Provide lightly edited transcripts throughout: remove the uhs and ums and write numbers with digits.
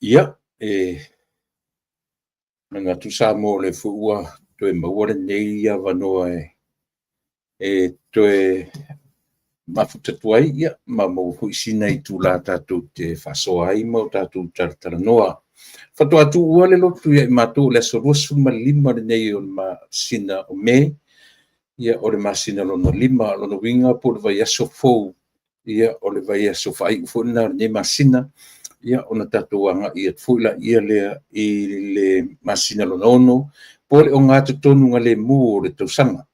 Ia, e manatu Samoa o lea foi ua toe maua lenei avanoa e toe mafuta atu ai, ia, ma maua foi sina itula tatou te faasoa ai ma o tatou talatalanoa. Faatoa tuua le lotu ia i matou i le aso 25 lenei o le masina o Me, ia, o le masina lona 5, o lona uiga po o le vaiaso fou, ia, o le vaiaso faaiu foi lena o lenei masina, ia, ona tatou agai atu foi lea i le masina lona 6, po o le ogatotonu o le tausaga.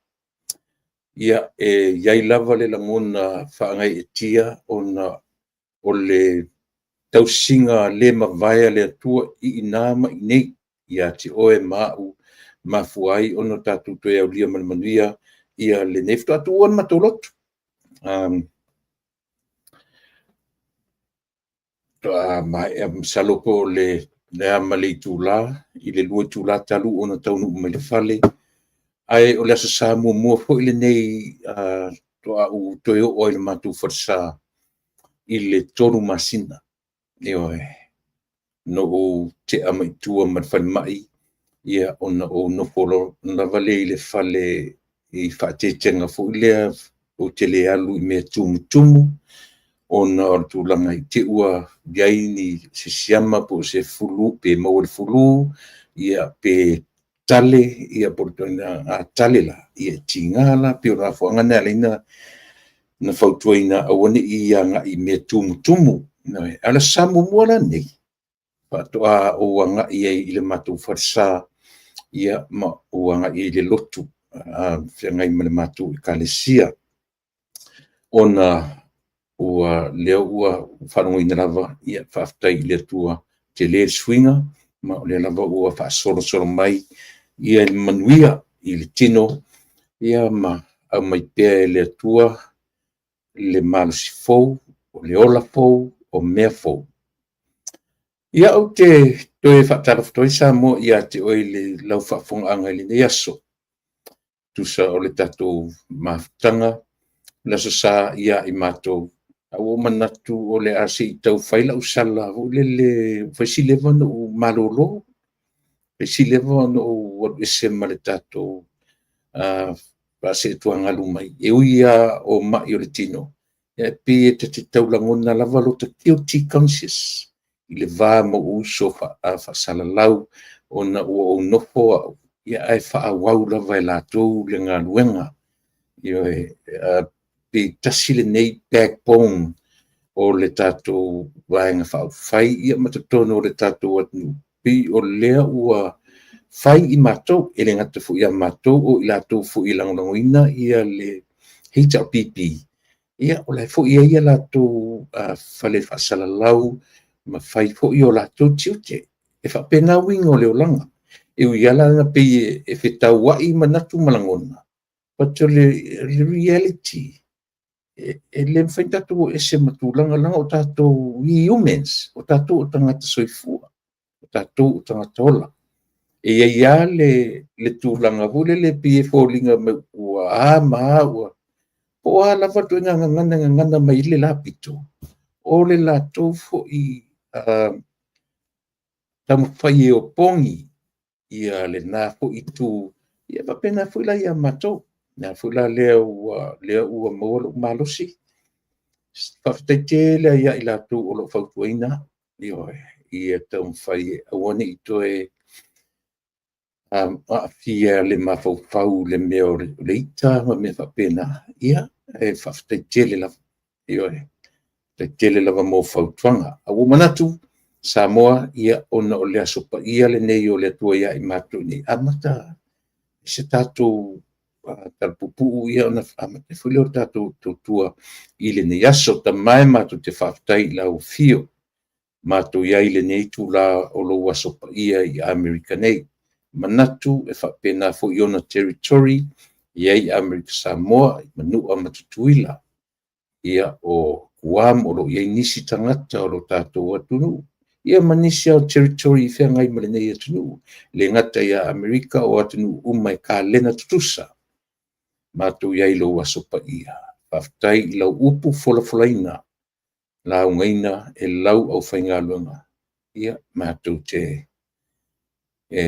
Ia, e i ai lava le lagona faagaeetia ona o le tausiga le mavae a le Atua i ina ma i inei ia te oe ma au, mafua ai ona tatou toe aulia ma le manuia lenei. Faatoa tuua le matou lotu, faatoa maea masalo po o le a ma le itula, i le 2 itula talu ona taunuu mai i le fale, ae o le Aso Sa muamua foi lenei faatoa ou toe oo ai i le matou falesa i le 3 masina. Ioe. Na ou tea mai tua ma le falemai, ia, ona ou nofo lava lea i le fale i faateetega foi lea, ou te le alu i mea tumutumu ona o le tulaga i te i ua i ai ni se siama po o se fulu, pe maua i le fulu, ia pe tale, ia po o le ituaiga tale la, ia e tiga la, pei o le mafuaaga lena e ala ai ona fautuaina aua ne i agai i mea tumutumu. A o le Aso Sa muamua la lenei faatoa ou agai ai i le matou falesa, ia ma ou agai ai i le lotu feagai ma le matou Ekalesia, ona o lea ua faalogoina lava, ia faafetai i le Atua, tele le suiga, ma o lea lava ua faasolosolo mai le manuia i le tino, ia ma aumai pea e le Atua le malosi fou, o le ola fou, o mea fou. Ia, ou te toe faatalofa atu ai Samoa ia te oe i lau faafofogaaga i lenei aso, tusa o le tatou mafutaga, le Aso Sa ia i matou, ae ua ou manatu o le a se i tau fai lau sala foi lele, ua fai si leva ona ou malolo, fai si leva ona ou alu ese ma le tatou faasee-tuagalu mai. E ui lava o mai o le tino, ae pei e ta te tau lagona lava lota guilty conscious i le va ma ou uso faasalalau, ona ua ou nofo au, ae faaauau lava e latou le galuega. Ioe, pe tasi lenei backbone o le tatou Vaega Faaupufai ia ma totonu o le tatou atunuu, pei o lea ua fai i matou, e le gata foi ia matou, o i latou foi e lagolagoina le HRPP, ia o la e foi e i ai a latou fale faasalalau ma fai foi o latou tiute. E faapena uiga o le olaga. E ui lava la ina pei e fetauai manatu ma lagona, but o le reality, e le mafai ona tatou o ese ma tulaga, leaga o tatou we humans, o tatou o tagata soifua, o tatou o tagata ola. E i ai lava le tulaga foi lele pei e foliga mai ua a ma a, ua po o a lava le ituaiga gagana e gagana mai ai le la pito, o le latou foi taumafai e opogi lena foi itu, ia faapena foi la ia matou. O le a foi la lea ua maua lou malosi. Faafetai tele lava ia i latou o lo o fautuaina, ioe, ia taumafai e aua ne i toe aafia le mafaufau i le mea o le ita ma mea faapena. Ia, e faafetai tele lava. Ioe, faafetai tele lava mo fautuaga. Ae ua ou manatu Samoa, ia, ona o le aso paia lenei o le Atua ia i matou nei, amata se tatou talapuupuu ona amata foi lea o le tatou tautua i lenei aso. Tama e, matou te faafetai i lau afio, matou i ai i lenei itula o lou aso paia i Amerika nei. Manatu e faapena foi i ona territory e i ai Amerika Samoa, Manua ma Tutuila. Ia, o Guam o lo o i ai nisi tagata o lo tatou atunuu, ia ma nisi o territory e feagai ma lenei atunuu. E le gata ia Amerika, o atunuu uma e kalena tutusa. Matou i ai i lou aso paia. Faafetai i lau upu folafolaina, laugaina e lau aufaigaluega. Ia, matou te e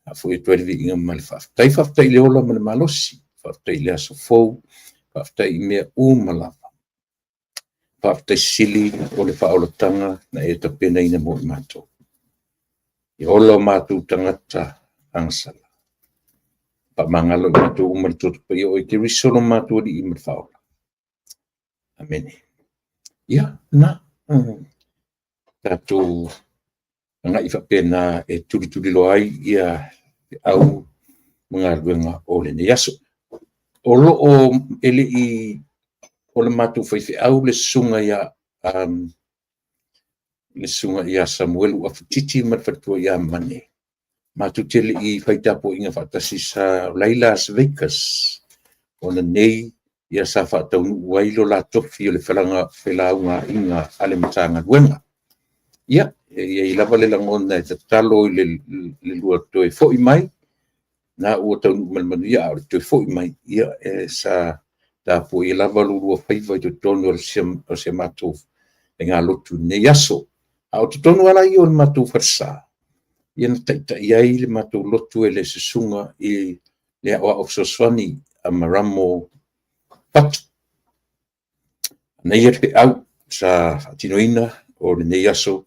faafoi atu ai le viiga ma le faafetai. Faafetai i le ola ma le malosi, faafetai i le aso fou, faafetai i mea uma lava. Faafetai sili o le faaolataga na e tapenaina mo i matou. Ia ola o matou tagata agasala. Faamagalo i matou uma i le Toto Paia o oe Keriso lo matou Alii ma le Faaola. Amene. Ia, na, tatou agai faapena e tulituliloa ai ia feau ma galuega o lenei aso. O lo o e le i o le matou faifeau le susuga ia le susuga ia Samuelu Afatiti ma le faletua ia Mane, matou te le i fai tapuaiga faatasi sa o la e i Las Vegas, ona nei ia sa faataunuu ai lo la tofi o le felaugaaiga a le Matagaluega. Ia, e i ai lava le lagona e tatalo i le lua toe foi mai, na ua taunuu ma le manuia, a o le toe foi mai, ia, e sa tapuaia lava lo oulua faiva i totonu o si a matou faigalotu i lenei aso. A o totonu lava la ia o le matou falesa, ia na taitai ai le matou lotu e le susuga i le Aoao Fesoasoani a Maramo Fatu. Na ia le feau sa faatinoina o lenei aso,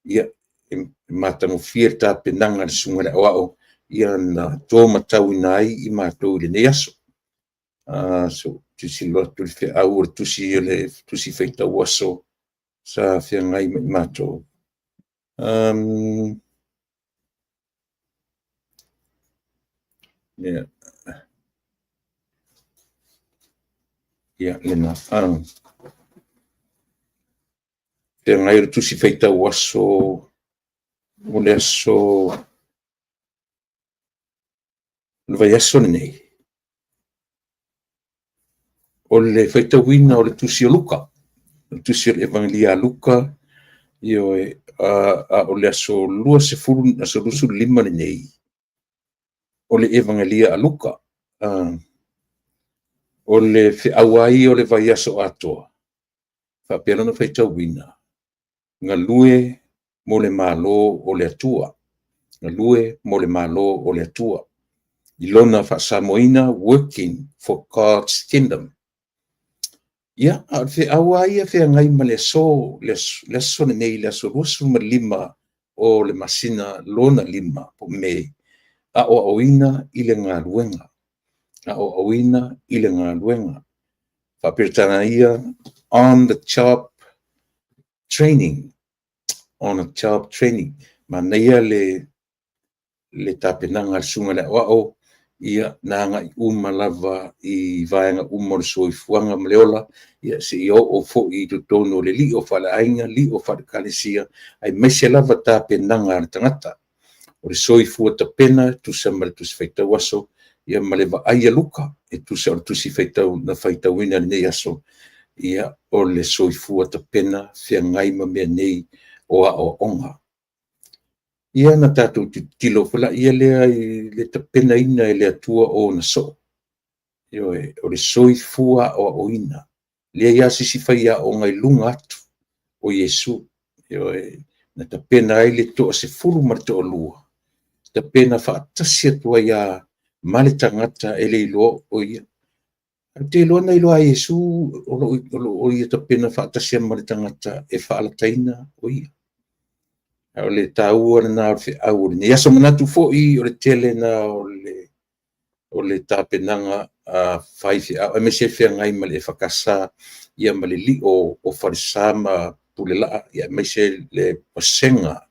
ia, e matagofie le tapenaga a le susuga i le Aoao, ia na to matauina ai i matou i lenei aso. Se i ou tilotilo atu i le feau o le tusi faitau aso sa feagai ma i matou. Ia, ia lena. Feagai o le tusi faitau aso o le aso le vaiaso lenei, o le faitauina o le tusi o Luka, o le tusi o le Evagelia a Luka, ioe, a o le aso 20, aso 25 lenei, o le Evagelia a Luka. O le feau lava ia o le vaiaso atoa, faapea lona faitauina, galue mo le Malo o le Atua. Galue mo le Malo o le Atua. I lona faa-Samoa ina, Working for God's Kingdom. Ia, a o le feau lava ia e feagai ma le aso, le aso lenei, le aso 25 o le masina lona lima po o Me, aoaoina i le galuega. Aoaoina i le galuega. Faa-Peretania, on the job training. On the job training. Manaia le tapenaga a le susuga i le Aoao, ia na agai uma lava i vaega uma o le soifuaga ma le ola, ia seia oo foi i totonu o le lio faaleaiga, lio faale-Ekalesia, aemaise lava tapenaga a le tagata. O le soifua tapena e tusa ma le tusi faitau aso, ia ma le vaai a Luka e tusa o le tusi faitau na faitauina i lenei aso, ia o le soifua tapena feagai ma mea nei o aoaoga. Ia ona tatou tilotilo foi lea i le tapenaina e le Atua o ona soo. Ioe, o le soifua aoaoina. E leai lava se isi faiaoga i luga atu o Iesu. Ioe, na tapena ai le toasefulu ma le toalua, tapena faatasi atu ai lava ma le tagata e le iloa o ia. Ou te iloa na iloa e Iesu o lo o ia tapena faatasi ai ma le tagata e faalataina o ia. A o le taua lena o le feau o lenei aso. Manatu foi o le tele lena o le tapenaga a faifeau, aemaise feagai ma le EFKS ia ma le lio o falesa ma Pulelaa, aemaise le vasega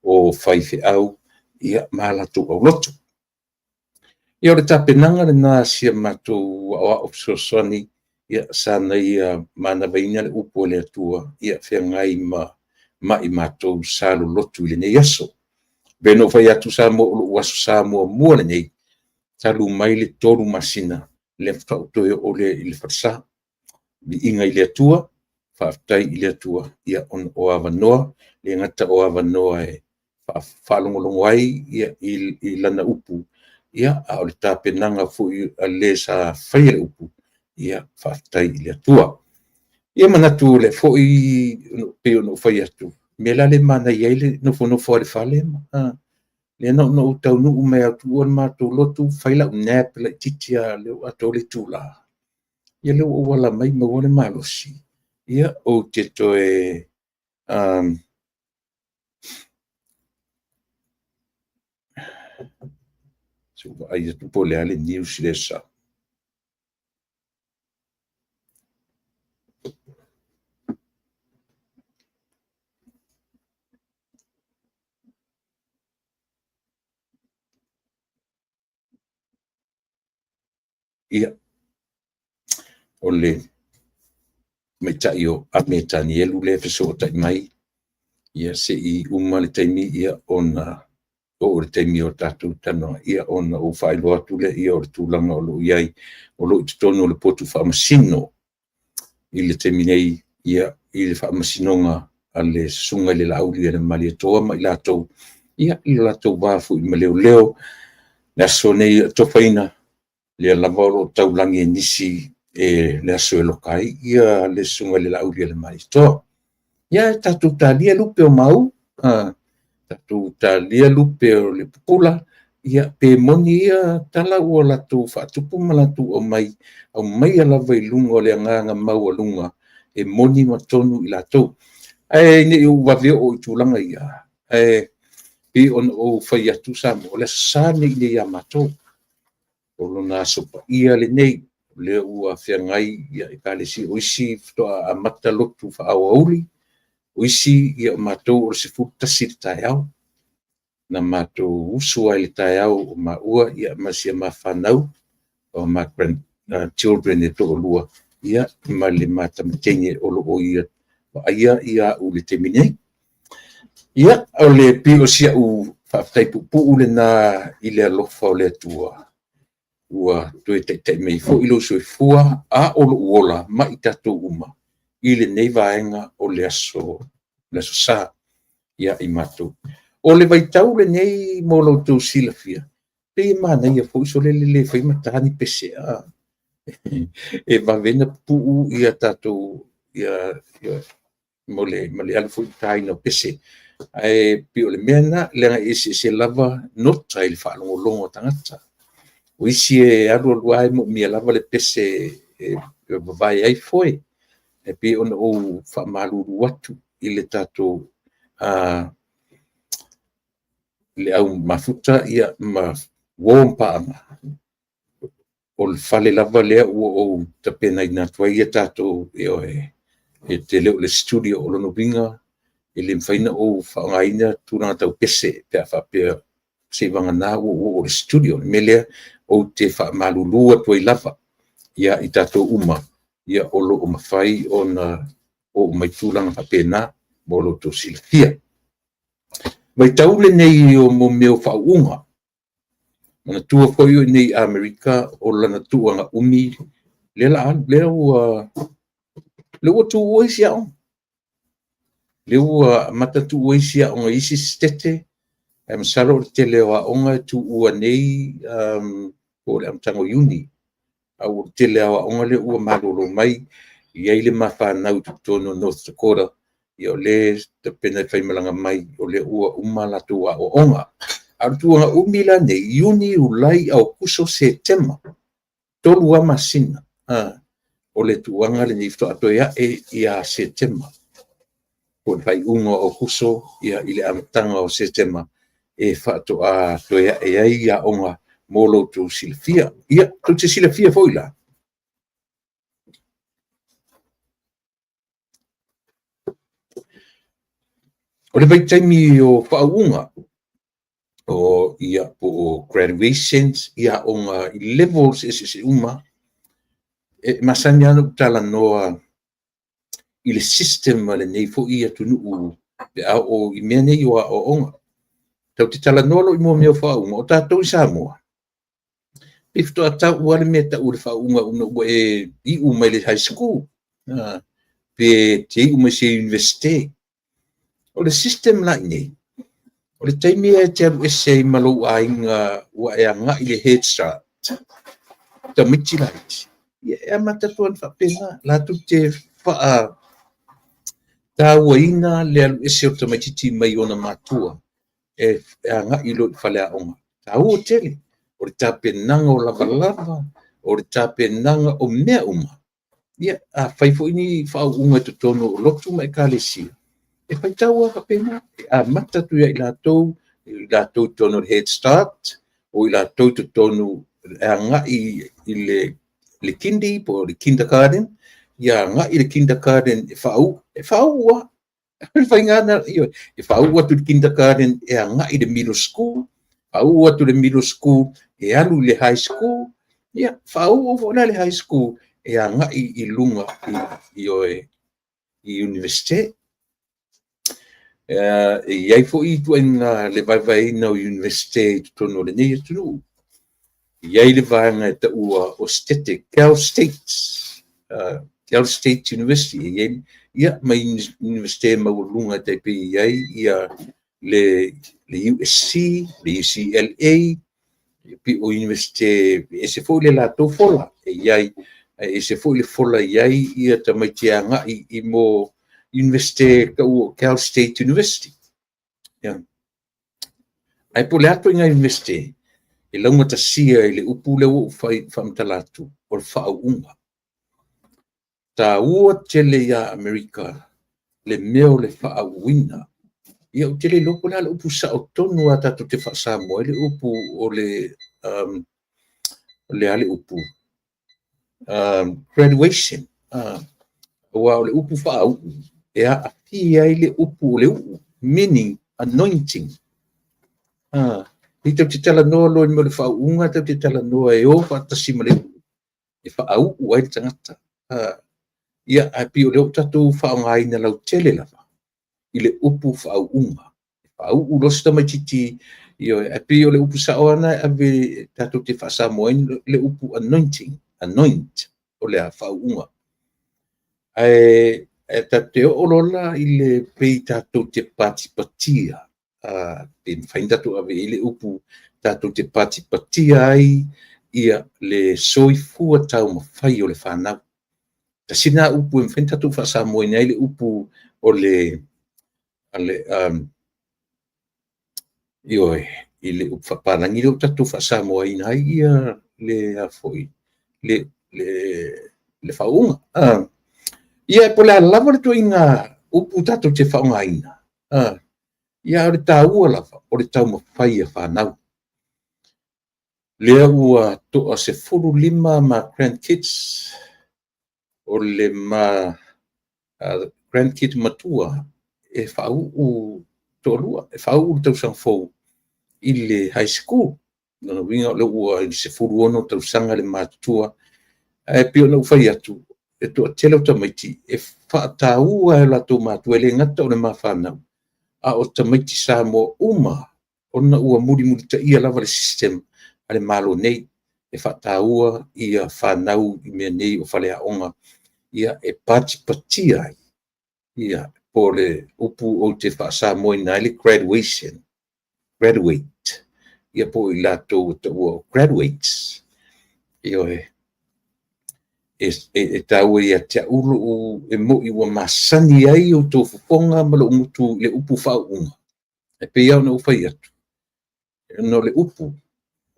o faifeau ma latou aulotu. Ia o le tapenaga lena a si a matou aoao fesoasoani sa ia manavaina le upu a le Atua ia feagai ma i matou sa lolotu i lenei aso. E pei ona ou fai atu Samoa, o lou Aso Sa muamua lenei talu mai le 3 masina lea faatoa ou toe oo lea i le falesa. Viiga i le Atua, faafetai i le Atua ona o avanoa, e le gata o avanoa e faalogologo ai i Lana upu, a o le tapenaga foi a le sa faia le upu, faafetai i le Atua. Ia manatu o lea foi pei ona ou fai atu, Mea la lea e manaia ai le nofonofo lava i le fale, lea na ona ou taunuu mai lava e tuua le matou lotu, fai lau nap laitiiti lava lea ua atoa le itula, ia lea ua ou ala mai maua le malosi, ia ou te toe se i ou vaai atu po o le a le news lea e sau. Ia, o le tamaitai o Ame Tanielu lea e fesootai mai, ia se i uma le taimi ona oo i le taimi o le tatou talanoaga, ia ona ou faailoa atu lea o le tulaga o lo o i ai, o lo o i totonu o le potu faamasino i le taimi nei, ia, i le faamasinoga a le Susuga i le Laaulialemalietoa ma i latou, ia, i lo latou va foi ma leoleo. O le aso lenei e atofaina, lea lava o lo o taulagi e nisi le aso e loka ai le Susuga i le Laaulialemalietoa. Ia tatou talia lupe o mau, tatou talia lupe o le pupula, ia pe moni ia tala ua latou faatupu ma latou aumai, aumaia lava i luga o le agaga maualuga e moni ma tonu i latou. Ae ne i ou vave oo i tulaga ia, ae pei ona ou fai atu Samoa, o le Aso Sa lenei i inei ia matou, o lona Aso Paia lenei, o lea ua feagai Ekalesia, o isi faatoa amata lotu faa-aoauli, o isi o matou o le 11 i le taeao. Na matou usu lava i le taeao o maua ma si a ma fanau, o ma grandchildren e toalua, ia ma le ma tama teine o lo o ia vaaia au i le taimi nei. Ia, pei o si au faafetai puupuu lena i le alofa o le Atua ua toe taitai mai ai foi lou soifua a o lou ola ma i tatou uma i lenei vaega o le Aso Sa ia i matou. O le vaitau lenei mo lo outou silafia, pei e manaia foi sole le le fai ma ta ni pese a, e vave ai ona pupuu tatou ma le alu foi le taina o pese. Ae pei o le mea lena, leaga e eseese lava nota i le faalogologo a tagata. O isi e alu alu lava e moomia lava le pese e vavae ai foe. Ae pei ona ou faamalulu atu i le tatou le au mafuta ma uo ma paaga, o le fale lava lea ua ou tapenaina atu ai tatou, ioe, e te le o le studio. O lona uiga, e le mafai ona ou faaaogaina tulaga tau pese pe a faapea seivagana ua ou oo i le studio. O le mea lea, ou te faamalulu atu ai lava ia i tatou uma o lo o mafai ona oo mai tulaga faapena mo lo outou silafia. O le vaitau lenei o mea o faauuga. Manatua foi o i inei i Amerika o lana tulaga umi lea o le a alu, lea ua tuua isi aoga. Lea ua amata tuua isi aoga i isi Setete, ae masalo o le tele o aoga e tuua nei po o le amataga o Iuni. Ae o le tele lava o aoga lea ua malolo mai. E i ai le ma fanau i totonu o North Dakota, o lea e tapena e faimalaga mai, o lea ua uma a latou aoaoga. A o le tulaga umi la nei, Iuni, Iulai, Aokuso, Setema, 3 lava masina o le tulaga lenei faatoa toe ae ia Setema, po o le faaiuga o Aokuso i le amataga o Setema e faatoa toe ae ai aoga mo lo outou silafia. Ia, tou te silafia foi la, o le vaitaimi o faauuga, po o graduations i aoga i levels eseese uma, e masani lava ona ou talanoa i le system a lenei foi atunuu pe a oo i mea nei o aoaoga. Tatou te talanoa loa i mea o faauuga, o tatou i Samoa, pei faatoa tau lava le mea e tau o le faauuga ina ua e iu mai le high school, pe te iu mai i se Iunivesite. O le system la i inei, o le taimi e te alu ese ai ma lou aiga ua e agai i le Head Start, tamaiti laiti, ia e amata atu lava faapena, latou te Tauaina le alu ese o le tamaitiiti mai ona matua e agai loa i le faleaoga. Taua tele o le tapenaga o lavalava, o le tapenaga o mea uma. Ia, a fai foi ni faauuga i totonu o lotu ma ekalesia, e faitau lava faapena, e amata atu ia i latou, i latou i totonu o le Head Start, o i latou i totonu e agai i le kindy po o le kindergarten, ia agai i le kindergarten e faauu, e faauu lava. O le faiga lava lena, e faauu atu i le kindergarten e agai i le middle school, faauu atu i le middle school e alu i le high school, ia faauu foi la i le high school e agai i luga i i Iunivesite. E i ai foi ituaiga le vaevaeina o Iunivesite i totonu o lenei atunuu. E i ai le vaega e taua o Setete, Cal States, Cal State University, e i ai, ia, ma Iunivesite maualuluga e tai pei e i ai ia le USC, le UCLA, pei o Iunivesite e ese foi le latou fola e i ai, ae ese foi le fola e i ai ia tamaiti e agai i mo Iunivesite e taua o Cal State University. Yeah. Ae po o le a ituaiga Iunivesite, e laugatasia i le upu lea ua ou faamatala atu, o le faauuga. Taua tele ia Amerika le mea o le faauuina. Ia ou te le iloa po o le a le upu sao tonu lava tatou te faa-Samoa ai le upu o le, o le a le upu? Graduation. Aua o le upu faauu e aafia ai le upu o le uu, meaning anointing. Pei tatou te talanoa loa i le mea o le faauuga, tatou te talanoa e o faatasi ma le uu, e faauu ai le tagata. Ia, ae pei o lea ua tatou faaaogaina lautele lava i le upu faauuga. E faauu loa se tamaitiiti, ioe, ae pei o le upu sao lava lena e ave tatou te faa-Samoa ai le upu anointing, anoint, o le a? Faauuga. Ae tatou te oo loa la i le pei tatou te patipatia, pe mafai ona tatou ave i ai le upu tatou te patipatia ai ia le soifua taumafai o le fanau. Tasi lena upu e mafai ona tatou faasamoaina ai le upu o le, ioe, i le upu faapalagi lea ua tatou faasamoaina ai ia le a foi, le faauuga. Ia po o le a lava le ituaiga upu tatou te faaaogaina, ia a o le taua lava o le taumafai a fanau. Lea ua toa 15 ma grandkids, o le ma grandkid matua e faauu toalua, e faauu le tausaga fou i le high school. Lona uiga o lea ua i le 16 tausaga le matutua. Ae pei ona ou fai atu, e toatele o tamaiti e faataua e latou matua, e le gata o le ma fanau, a o tamaiti Samoa uma, ona ua mulimulitaia lava le system a le Malo nei, e faataua ia fanau i mea nei o faleaoga, ia e patipatia ai, ia, po o le upu ou te faasamoaina ai le graduation, graduate, ia po o i latou e taua o graduates. Ioe. E taua ia te au lou, e moni ua masani ai outou fofoga ma lou gutu i le upu faauuga, e pei lava ona ou fai atu, ona o le upu,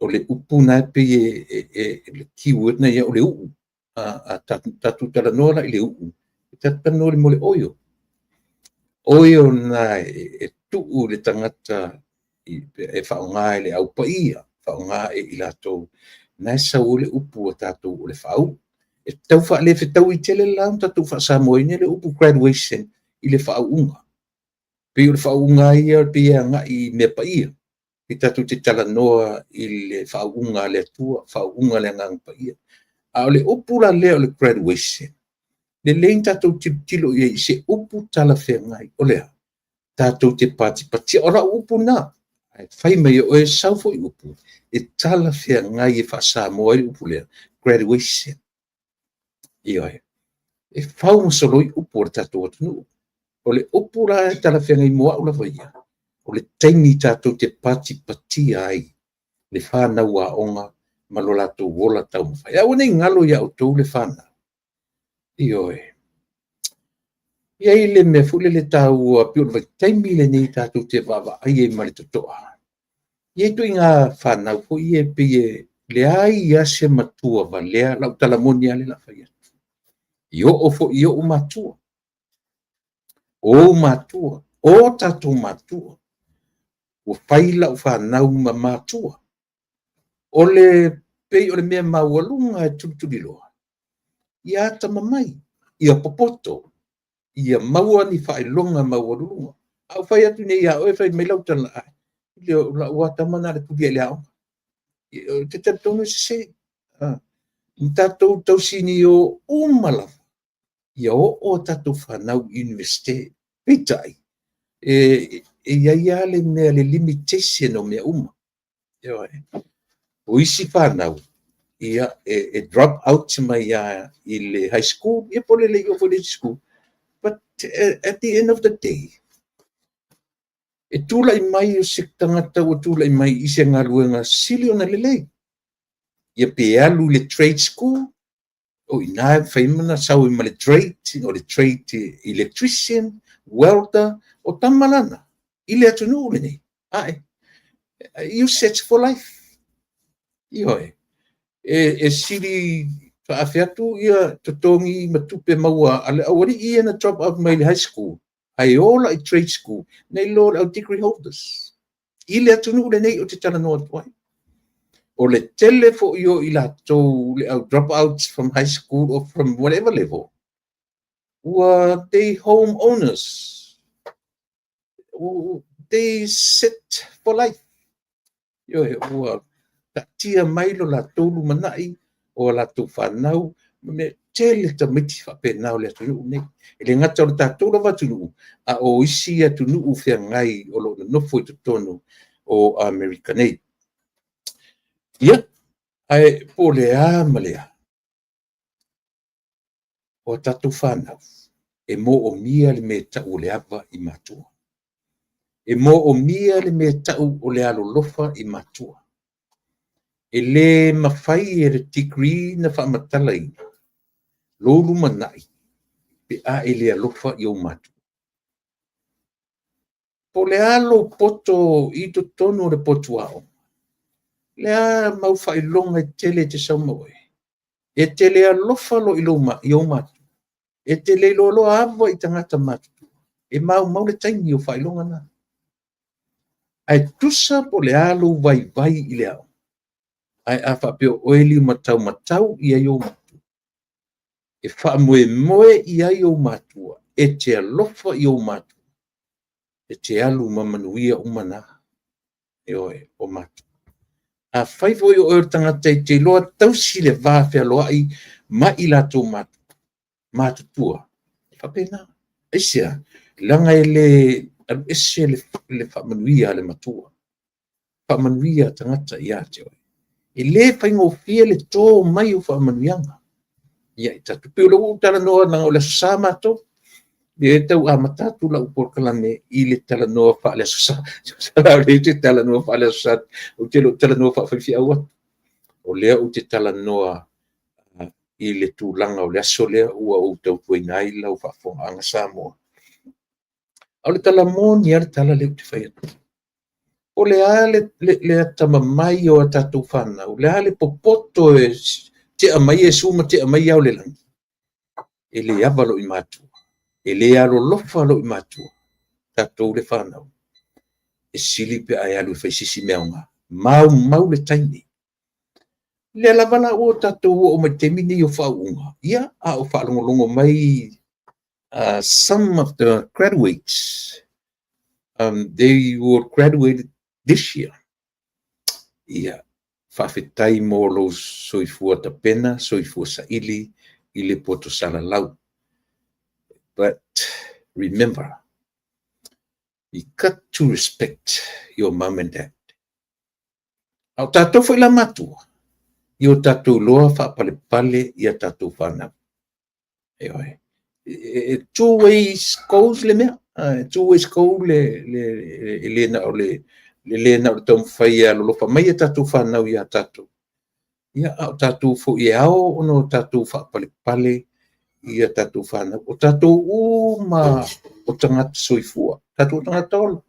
o le upu lena e pei e le keyword lena e i ai o le uu. A tatou talanoa la i le uu, e tatou talanoa i le mea o le oil. Oil lena e tuu i le tagata e faaaoga e le Au Paia, faaaoga e i latou, lena e sau ai le upu a tatou o le faauu. E tau faalefetaui tele la ona tatou faasamoaina le upu graduation i le faauuga. Pei o le faauuga lava ia pei e agai i mea paia. Pei tatou te talanoa i le faauuga a le Atua, faauuga a le Agaga Paia. A o le upu la lea o le graduation, lelei ona tatou tilotilo i ai i se upu talafeagai. O le a? Tatou te patipatia. O lau upu lena. Ae fai mai e oe sau foi upu e talafeagai e faa-Samoa ai le upu lea, graduation. Ioe. E fau ma soloi upu a le tatou atunuu. O le upu la e talafeagai mo au lava ia, o le taimi tatou te patipatia ai le fanau aoga ma lo latou ola taumafai. Aua ne i galo ia outou le fanau. Ioe. E i ai le mea foi lele taua, pei o le vaitaimi lenei tatou te vaavaai ai ma le totoa. E i ai ituaiga fanau foi ia e pei e leai lava se matua valea, o lau tala moni lava lea o le a fai atu. E oo foi i ou matua, o ou matua, o tatou matua, ua fai lau fanau ma matua. O le pei o le mea maualuga e tulituliloa, ia atamamai, ia popoto, ia maua ni faailoga maualuluga. A ou fai atu nei ia oe fai mai lau tala, o lau lava tama na o le tuli lava i le aoga. Ou te talitonu e sese. Na tatou tausinio uma lava ia oo a tatou fanau i Iunivesite. Peitai, e i ai lava le mea, le limitation o mea uma. O isi fanau, ia, e drop out mai lava i le high school, ia po o le le i oo foi i le isi school. But at the end of the day, e tulai mai o se tagata ua tulai mai i se galuega sili ona lelei. Ia pe alu i le trade school, o i ina e mafai ona sau ai ma le trade, o le trade electrician, welder, o tama la na i le atunuu lenei. Ae, you set for life. Ioe. E sili faafe atu ia totogi ma tupe maua a le aualii ia na drop out mai le high school, ae ola i trade school, nei lo le au degree holders. I le atunuu lenei o te talanoa atu ai. O le tele foi o i latou le au drop outs from high school or from whatever level, ua they home owners. They set for life. Ioe, ua taatia mai lo latou lumanai o latou fanau, me tele tamaiti faapena o le atunuu nei. E le gata o le tatou lava atunuu, a o isi atunuu feagai o lo o nonofo i totonu o Amerika nei. Ia, ae po o le a ma le a, o tatou fanau, e moomia le mea e tau o le ava i matua. E moomia le mea e tau o le alolofa i matua. E le mafai e le degree na faamatalaina lou lumanai pe a e le alofa i ou matua. Po o le a lou poto i totonu o le potu aoga, le a mau faailoga e tele e te sau ma oe, e te le alofa loa i ou matua, e te le iloa ava i tagata matutua, e maumau le taimi o faailoga na. Ae tusa po o le a lou vaivai i le aoga, ae a faapea o oe e limataumatau i ai ou matua, e faamoemoe i ai ou matua, e te alofa i ou matua, e te alu ma manuia uma na, ioe, o matua. Afai foi o oe o le tagata e te iloa tausi le va fealoai ma i latou matutua, e faapena. Aisea? Leaga e le alu ese le faamanuia a le matua. Faamanuia tagata ia te oe. E le faigofie le tō mai o faamanuiaga. Ia i tatou. Pei o lea ua ou talanoa leaga o le Aso Sa matou. E tau amata atu lau polokalame i le talanoa faale Aso Sa. O lea ou te talanoa faale Aso Sa, ou te le o talanoa faafaifeau atu. O lea ou te talanoa i le tulaga o le aso lea ua ou tautuaina ai lau faafofogaaga Samoa. A o le tala moni lava le tala lea ou te fai atu. O le a le atamamai o a tatou fanau, o le a le popoto e tea mai Iesu ma tea mai ao o le lagi, e le ava loa i matua, e le alolofa loa i matua, tatou le fanau, e sili pe a e alu e fai se isi mea aoga. Maumau le taimi. Lea lava la ua tatou oo mai i le taimi lenei o faauuga, ia, a o faalogologo mai some of the graduates, they were graduated this year. Ia, faafetai mo lou soifua tapena, soifua saili i le poto salalau. But remember, you got to respect your mom and dad. A o tatou foi la matua, ia o tatou iloa faapalepale ia tatou fanau. Ioe. E two ways goes le mea. Two ways go le, e le na o le le na o le taumafai e alolofa mai a tatou fanau ia tatou. Ia, a o tatou foi e ao ona o tatou faapalepale i a tatou fanau. O tatou uma o tagata soifua, tatou tagata ola.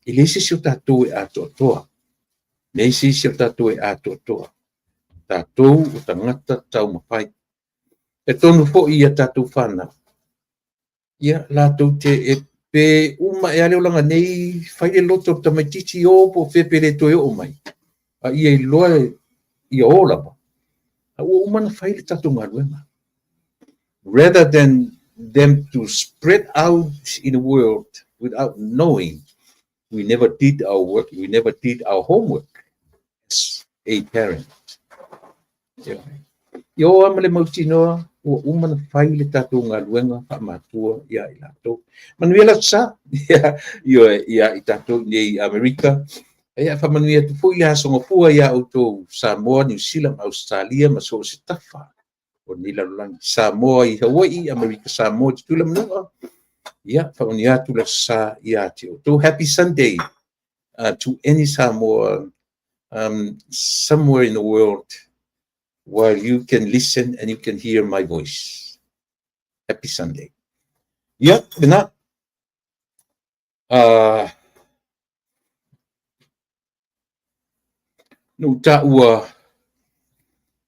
E leai se isi o tatou e atoatoa. Leai se isi o tatou e atoatoa. Tatou o tagata taumafai. E talitonu foi i a tatou fanau, ia, latou te, e, pe uma ea le olaga nei, fai le loto o le tamaitiiti o po o fea pe le toe oo mai, a ia iloa ia o lava, a ua uma ona fai le tatou galuega. Rather than them to spread out in the world without knowing we never did our work, we never did our homework as a parent. Ia o lava ma le mautinoa ua uma ona fai le tatou galuega faamatua ia i latou. Manuia le Aso Sa ia i tatou nei i Amerika. Ia faamanuia atu foi le Aso Gafua ia outou Samoa, Niu Sila ma Ausetalia ma so o se tafa o lenei lalolagi. Samoa i Hawaii, Amerika Samoa i Tutuila ma Manua. Ia faamanuia atu le Aso Sa ia te outou. Happy Sunday to any Samoa somewhere in the world while you can listen and you can hear my voice. Happy Sunday. Ia, lena. Na ou taua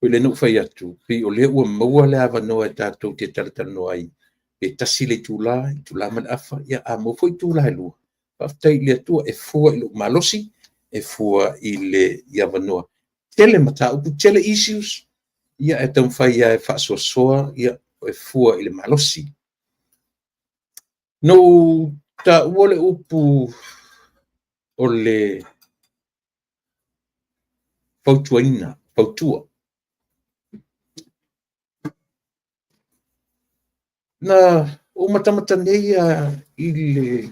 foi lea na ou fai atu, pei o lea ua maua le avanoa e tatou te talatalanoa ai, pe tasi le itula, itula ma le afa, ia a maua foi itula e lua, faafetai i le Atua e fua i lou malosi, e fua i le i avanoa. Tele mataupu, tele issues, ia e taumafai lava e faasoasoa, ia e fua i le malosi. Na ou taua le upu o le fautuaina, fautua. Na ou matamata nei i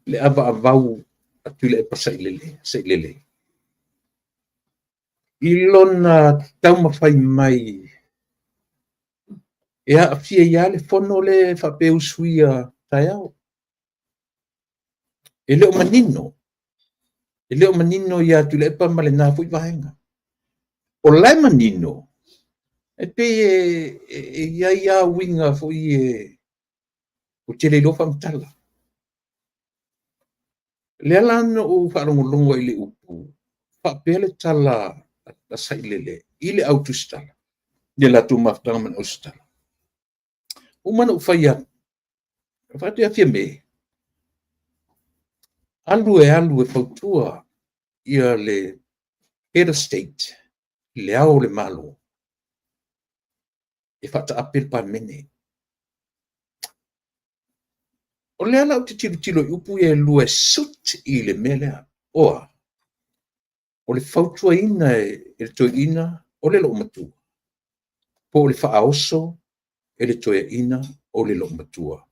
le avaavau a Tuilaepa Sailele, Sailele i lona taumafai mai e aafia ai lava le fono lea e faapea e usuia taeao. E le o manino, e le o manino ia Tuilaepa ma lena foi vaega. O la e manino, e pei e i ai lava uiga foi e ou te le iloa faamatala. Lea la na ou faalogologo ai i le upu, faapea le tala a Sailele i le au tusitala, i le latou mafutaga ma le au tusitala. Uma ona ou fai atu, fai atu ia Fiame, alu e alu e fautua ia le head of state, le Ao o le Malo, e faataape le Palemene. O lea la ou te tilotilo i upu ia e lua e suit i le mea lea. O a? O le fautuaina e le toeaina o le loomatua, po o le faaoso e le toeaina o le loomatua.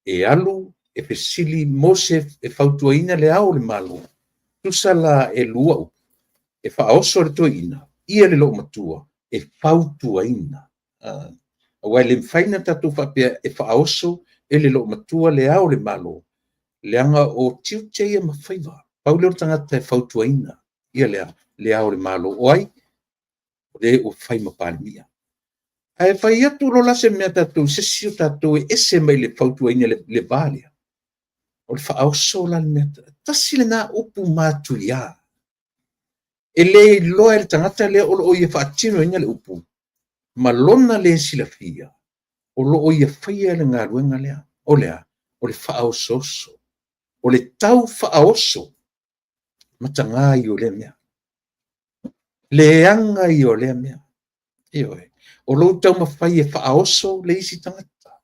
E alu e fesili mo se e fautuaina le Ao o le Malo. Tusa la e lua upu, e faaoso le toeaina ia le loomatua e fautuaina. Aua e le mafai ona tatou faapea e faaoso e le loomatua le Ao o le Malo, leaga o tiute ia ma faiva. Pau lea o le tagata e fautuaina ia le Ao o le Malo. O ai? O le ua fai ma Palemia. Ae fai atu loa la se mea tatou, se isi o tatou e ese mai le fautuaina i le va lea, o le faaoso la le mea. Tasi lena upu matuia. E le iloa e le tagata lea o lo o ia faatinoina le upu, ma lona le silafia, o lo o ia faia le galuega lea. O le a? O le faaosooso. O le tau faaoso mataga ia o lea mea. Leaga ia o lea mea. Ioe. O lou taumafai e faaoso le isi tagata.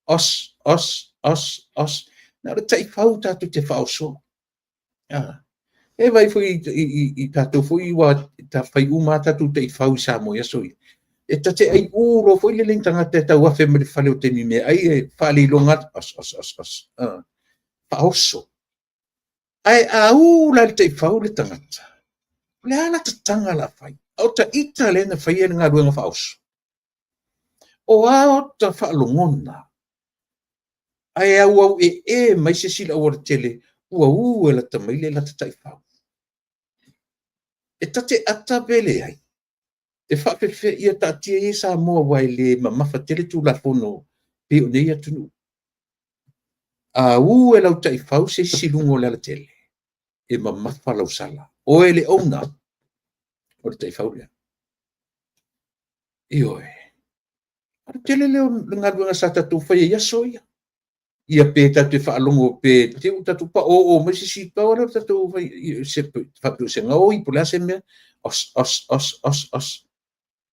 Os, os, os, os. Na o le taifau tatou te faaosoa. E vaai foi i tatou foi ua fai uma lava tatou taifau i Samoa i aso ia. E ta te ai u loa foi lele i tagata e tau afe mai le fale o taimi meaai e faaleilonga atu, os, os, os, os. Faaoso. Ae a u la i le taifau le tagata, o le a la tataga la fai? A o ta ita lea na faia le galuega faaoso. O a ota faalogona, ae auau ee mai se isi i le aualatele, ua u e lata mai le lata taifau. E ta te ata pe leai. E faapefea, ia taatia ia Samoa aua e le mamafa tele Tulafono pei o nei atunuu. A ū e lau taifau se isi i luga o le alatele, e mamafa lau sala, oe le owner o le taifau lea. Ioe. O le tele lea o galuega sa tatou faia i aso ia. Ia pe tatou te faalogo pe te i ua tatou paoo mai se isi, pau lea o le tatou faapea o se gaoi po o le a se mea, os, os, os, os, os.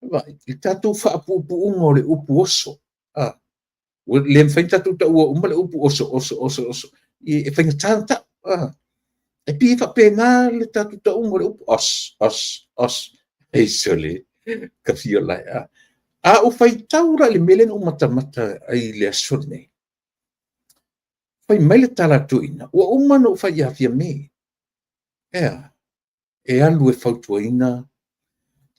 Vaai, i le tatou faapuupuuga o le upu oso, a, ua le mafai ona tatou taua uma le upu oso, oso, oso, oso, e faigata ona tau. A, e pei e faapena le tatou tauga o le upu os, os, os. Ei sole, ka fia lai. A, a ou faitau la i le mea lea na ou matamata ai i le aso lenei, fai mai le tala a le toeaina, ua uma ona ou fai ia Fiame, ea, e alu e fautuaina.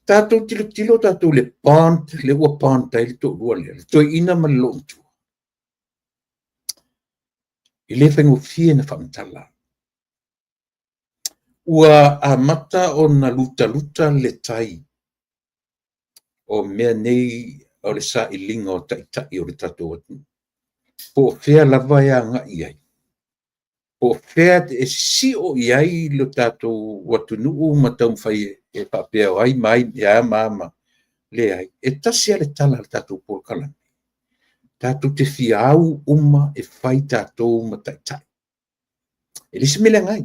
Tatou tilotilo tatou i le bond, lea ua bond ai le toalua lea, le toeaina ma le loomatua. E le faigofie ona faamatala. Ua amata ona lutaluta le tai o mea nei o le sailiga o taitai o le tatou atunuu. Po o fea lava e agai i ai, po o fea e sisio i ai lo tatou atunuu ma taumafai e faapea o ai ma ai, e a ma a ma leai. E tasi lava le tala a le tatou polokalame, tatou te fia au uma e fai tatou ma taitai. E leai se mea leaga ai.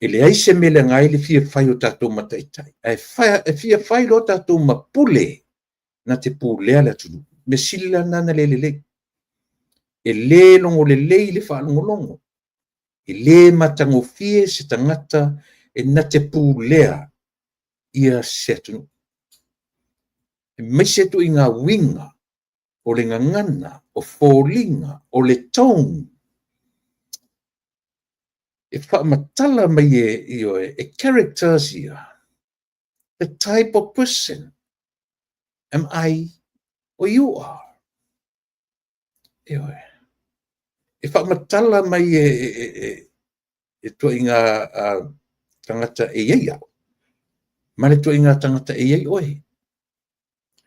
E leai se mea leaga ai le fia fai o tatou ma taitai, ae fia fai loa tatou ma pule na te pulea le atunuu. Mea sili la lena na le lelei. E le logo lelei i le faalogologo, e le matagofie se tagata e na te pulea ia se atunuu. Aemaise ituaiga uiga o le gagana, o foliga, o le tone, e faamatala mai e, ioe, e characters ia, the type of person am I or you are. Ioe. E faamatala mai e ituaiga tagata e i ai au, ma le ituaiga tagata e i ai oe.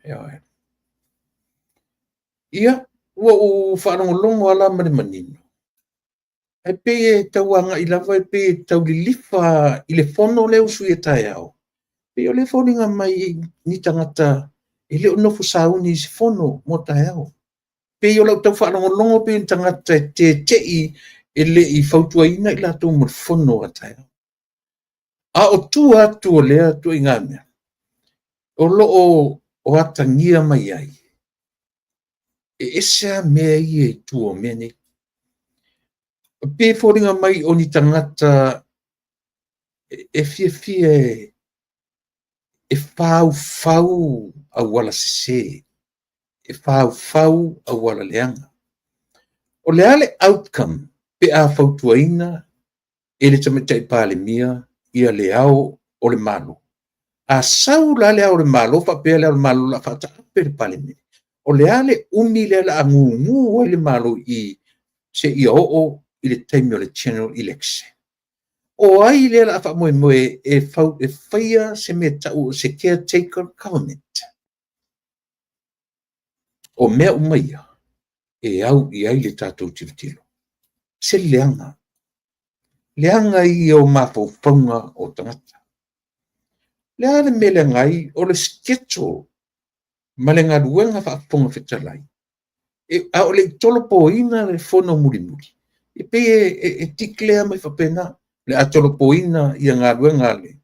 Ioe. Ia, ua ou faalogologo lava ma le manino, ae pei e tau agai lava, e pei e tau lilifa i le fono lea usuia taeao. Pei o lea e foliga mai ni tagata e le o nofo sauni i se fono mo taeao. Pei o lau tau faalogologo pei ni tagata e tetei e le i fautuaina i latou mo le fono a taeao. A o tua atu o lea ituaiga mea, o lo o atagia mai ai, e ese lava mea ia i tua o mea nei. E pei e foliga mai o ni tagata e fiafia e faufau auala sese, e faufau auala leaga. O le a le outcome pe a fautuaina e le Tamaitai Palemia ia le Ao o le Malo? A sau la le Ao o le Malo faapea le Ao o le Malo o le a faataape le Palemene, o le a le umi lea o le a gugu ai le Malo i seia oo i le taimi o le general election? O ai lea o le a faamoemoe e faia se mea tau o se caretaker government? O mea uma ia e au i ai le tatou tilotilo. Se leaga. Leaga ia o mafaufauga o tagata. Le a le mea leaga ai o le schedule ma le galuega faafofoga fetalai, a o le i tolopoina le fono mulimuli, e pei e declare mai faapena, le a tolopoina ia galuega a le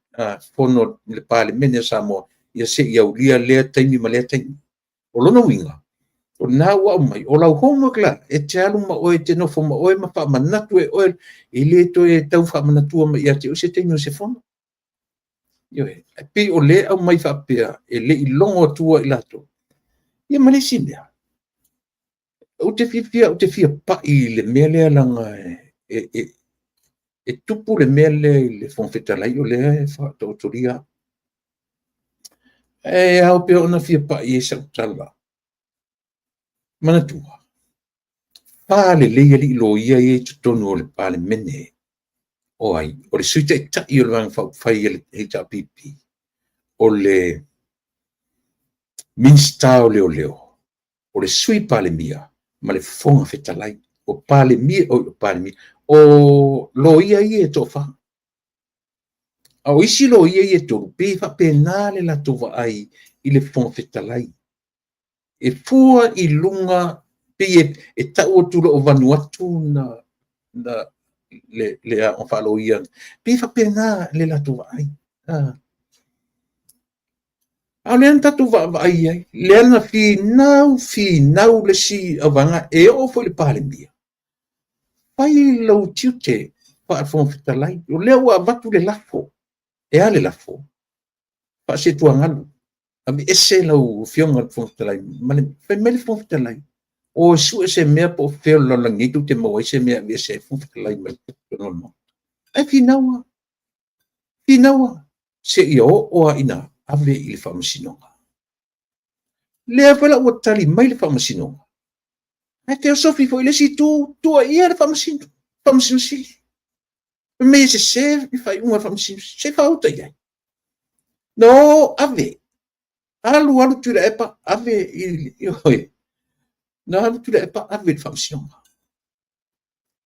fono le Palemene o Samoa, ia se i aulia lea taimi ma lea taimi. O lona uiga, o lena ua aumai, o lau homework la, e te alu ma oe, e te nofo ma oe ma faamanatu e oe, e le toe tau faamanatua mai ia te oe se taimi o se fono. Ioe, e pei o lea aumai faapea, e le i logo atua i latou. Ia ma le isi mea, ou te fia pai i le mea lea leaga e tupu le mea lea i le Fofoga Fetalai o lea e faataotolia au. E ao pea ona fia pai i ai sau tala. Manatua, fa lelei alii loia ia i totonu o le Palemene. O ai? O le Sui Taitai o le Vaega Faaupufai a le HRPP, o le Minisita o Leoleo, o le Sui Palemia ma le Fofoga Fetalai. O Palemia, o Palemia, o loia ia e toafa. A o isi loia ia e 3, pei e faapena le latou vaai i le Fofoga Fetalai. E fua i luga, pei e tau atu loa o Vanuatu na le aoga faaloia, pei e faapena le latou vaai. A o lea na tatou vaavaai i ai, lea na finau finau le isi auvaega, e oo foi i le Palemia, fai lou tiute faa-Fofoga Fetalai, o lea ua avatu le lafo. E a le lafo? Faasituagalu, aveese lau Afioga i le Fofoga Fetalai. Fai mai le Fofoga Fetalai, o e sue se mea po o fea o le lalolagi nei tou te maua ai se mea e aveese ai le Fofoga Fetalai mai totonu o le Maota. Ae finau lava, finau lava, seia oo lava ina ave i le Faamasinoga. Lea foi la ua tali mai le Faamasinoga, ae feosofi foi i le isi itu, tuuaia le Faamasino, Faamasino Sili. Fai mai e sese le faaiuga a le Faamasino, se i faauta i ai. Na o ave, alu alu Tuilaepa ave i, ioe, na alu Tuilaepa ave i le Faamasinoga.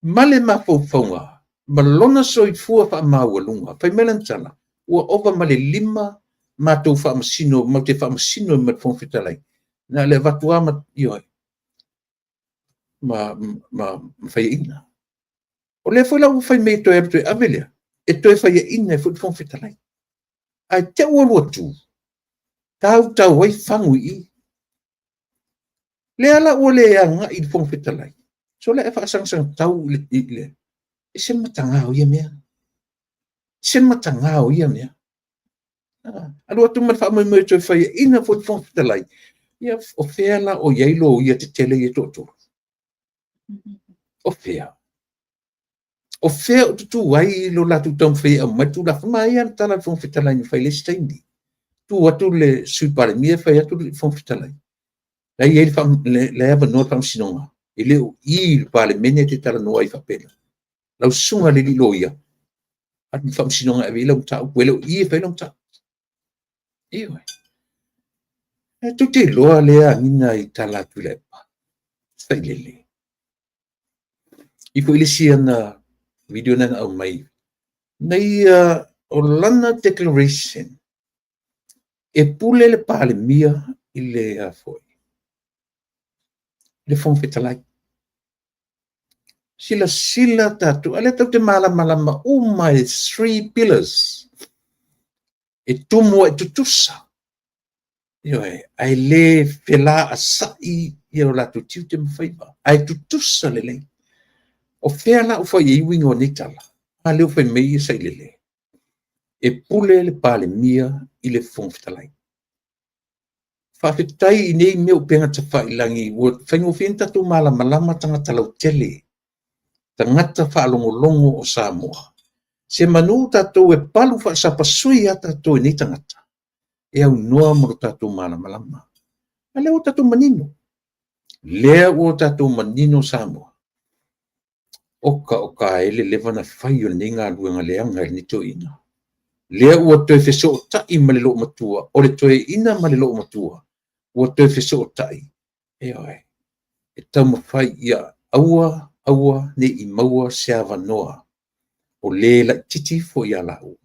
Ma le mafaufauga ma lona soifua faamaualuga, fai mai lana tala, ua ova ma le 5 matou faamasino, matou te faamasino ai ma le Fofoga Fetalai. Na o le avatu lava ma, ioe, ma faiaina. O lea foi la ua fai mai e toe alu e toe ave lea, e toe faiaina ai foi le Fofoga Fetalai. Ae te i ua alu atu, tau tau ai fagu i i. Lea la ua le agai i le Fofoga Fetalai, sole ae faasagasag tau i le... E ese le mataga o ia mea. E ese le mataga o ia mea. Alu atu ma le faamoemoe e toe faiaina foi le Fofoga Fetalai, ia o fea la o i ai loia tetele ia e toatolu? O fea? O fea o tutu ai lo latou taumafai e aumai le Tulafono? Manaia lava le tala a le Fofoga Fetalai na fai i le isi taimi. Tu atu le Sui Palemia fai atu le Fofoga Fetalai, la e i ai le avanoa le Faamasinoga, e le o i i le Palemene e te talanoa ai faapena. Lau susuga i le alii loia, alu i le Faamasinoga e ave i ai lau mataupu, e le o i e fai ai lau mataupu. Ioe. E tou te iloa lea agiga i tala a Tuilaepa, sailele. E i ai foi le isi ana video lea na aumai, na ia, o lana declaration, e pule le Palemia i le, foi, le Fofoga Fetalai. Silasila tatou, a lea tatou te malamalama uma i 3 pillars, e tumu ai tutusa, ioe, ae le felaasai ia o latou tiute ma faiva, ae tutusa lelei. O fea la ua fai ai uiga o nei tala? A lea ua fai mai ia Sailele, e pule le Palemia i le Fofoga Fetalai. Faafetai i nei mea o upega tafailagi ua faigofie ona tatou malamalama tagata lautele, tagata faalogologo o Samoa. Se manu tatou e palu faasapasui lava tatou e nei tagata, e aunoa ma lo tatou malamalama. A lea ua tatou manino, lea ua tatou manino Samoa. Oka oka e le leva na fai o lenei galuega leaga i lenei toeaina. Lea ua toe fesootai ma le loomatua, o le toeaina ma le loomatua ua toe fesootai, ioe, e taumafai ia aua aua ne i maua se avanoa o le laitiiti ifo ia laua,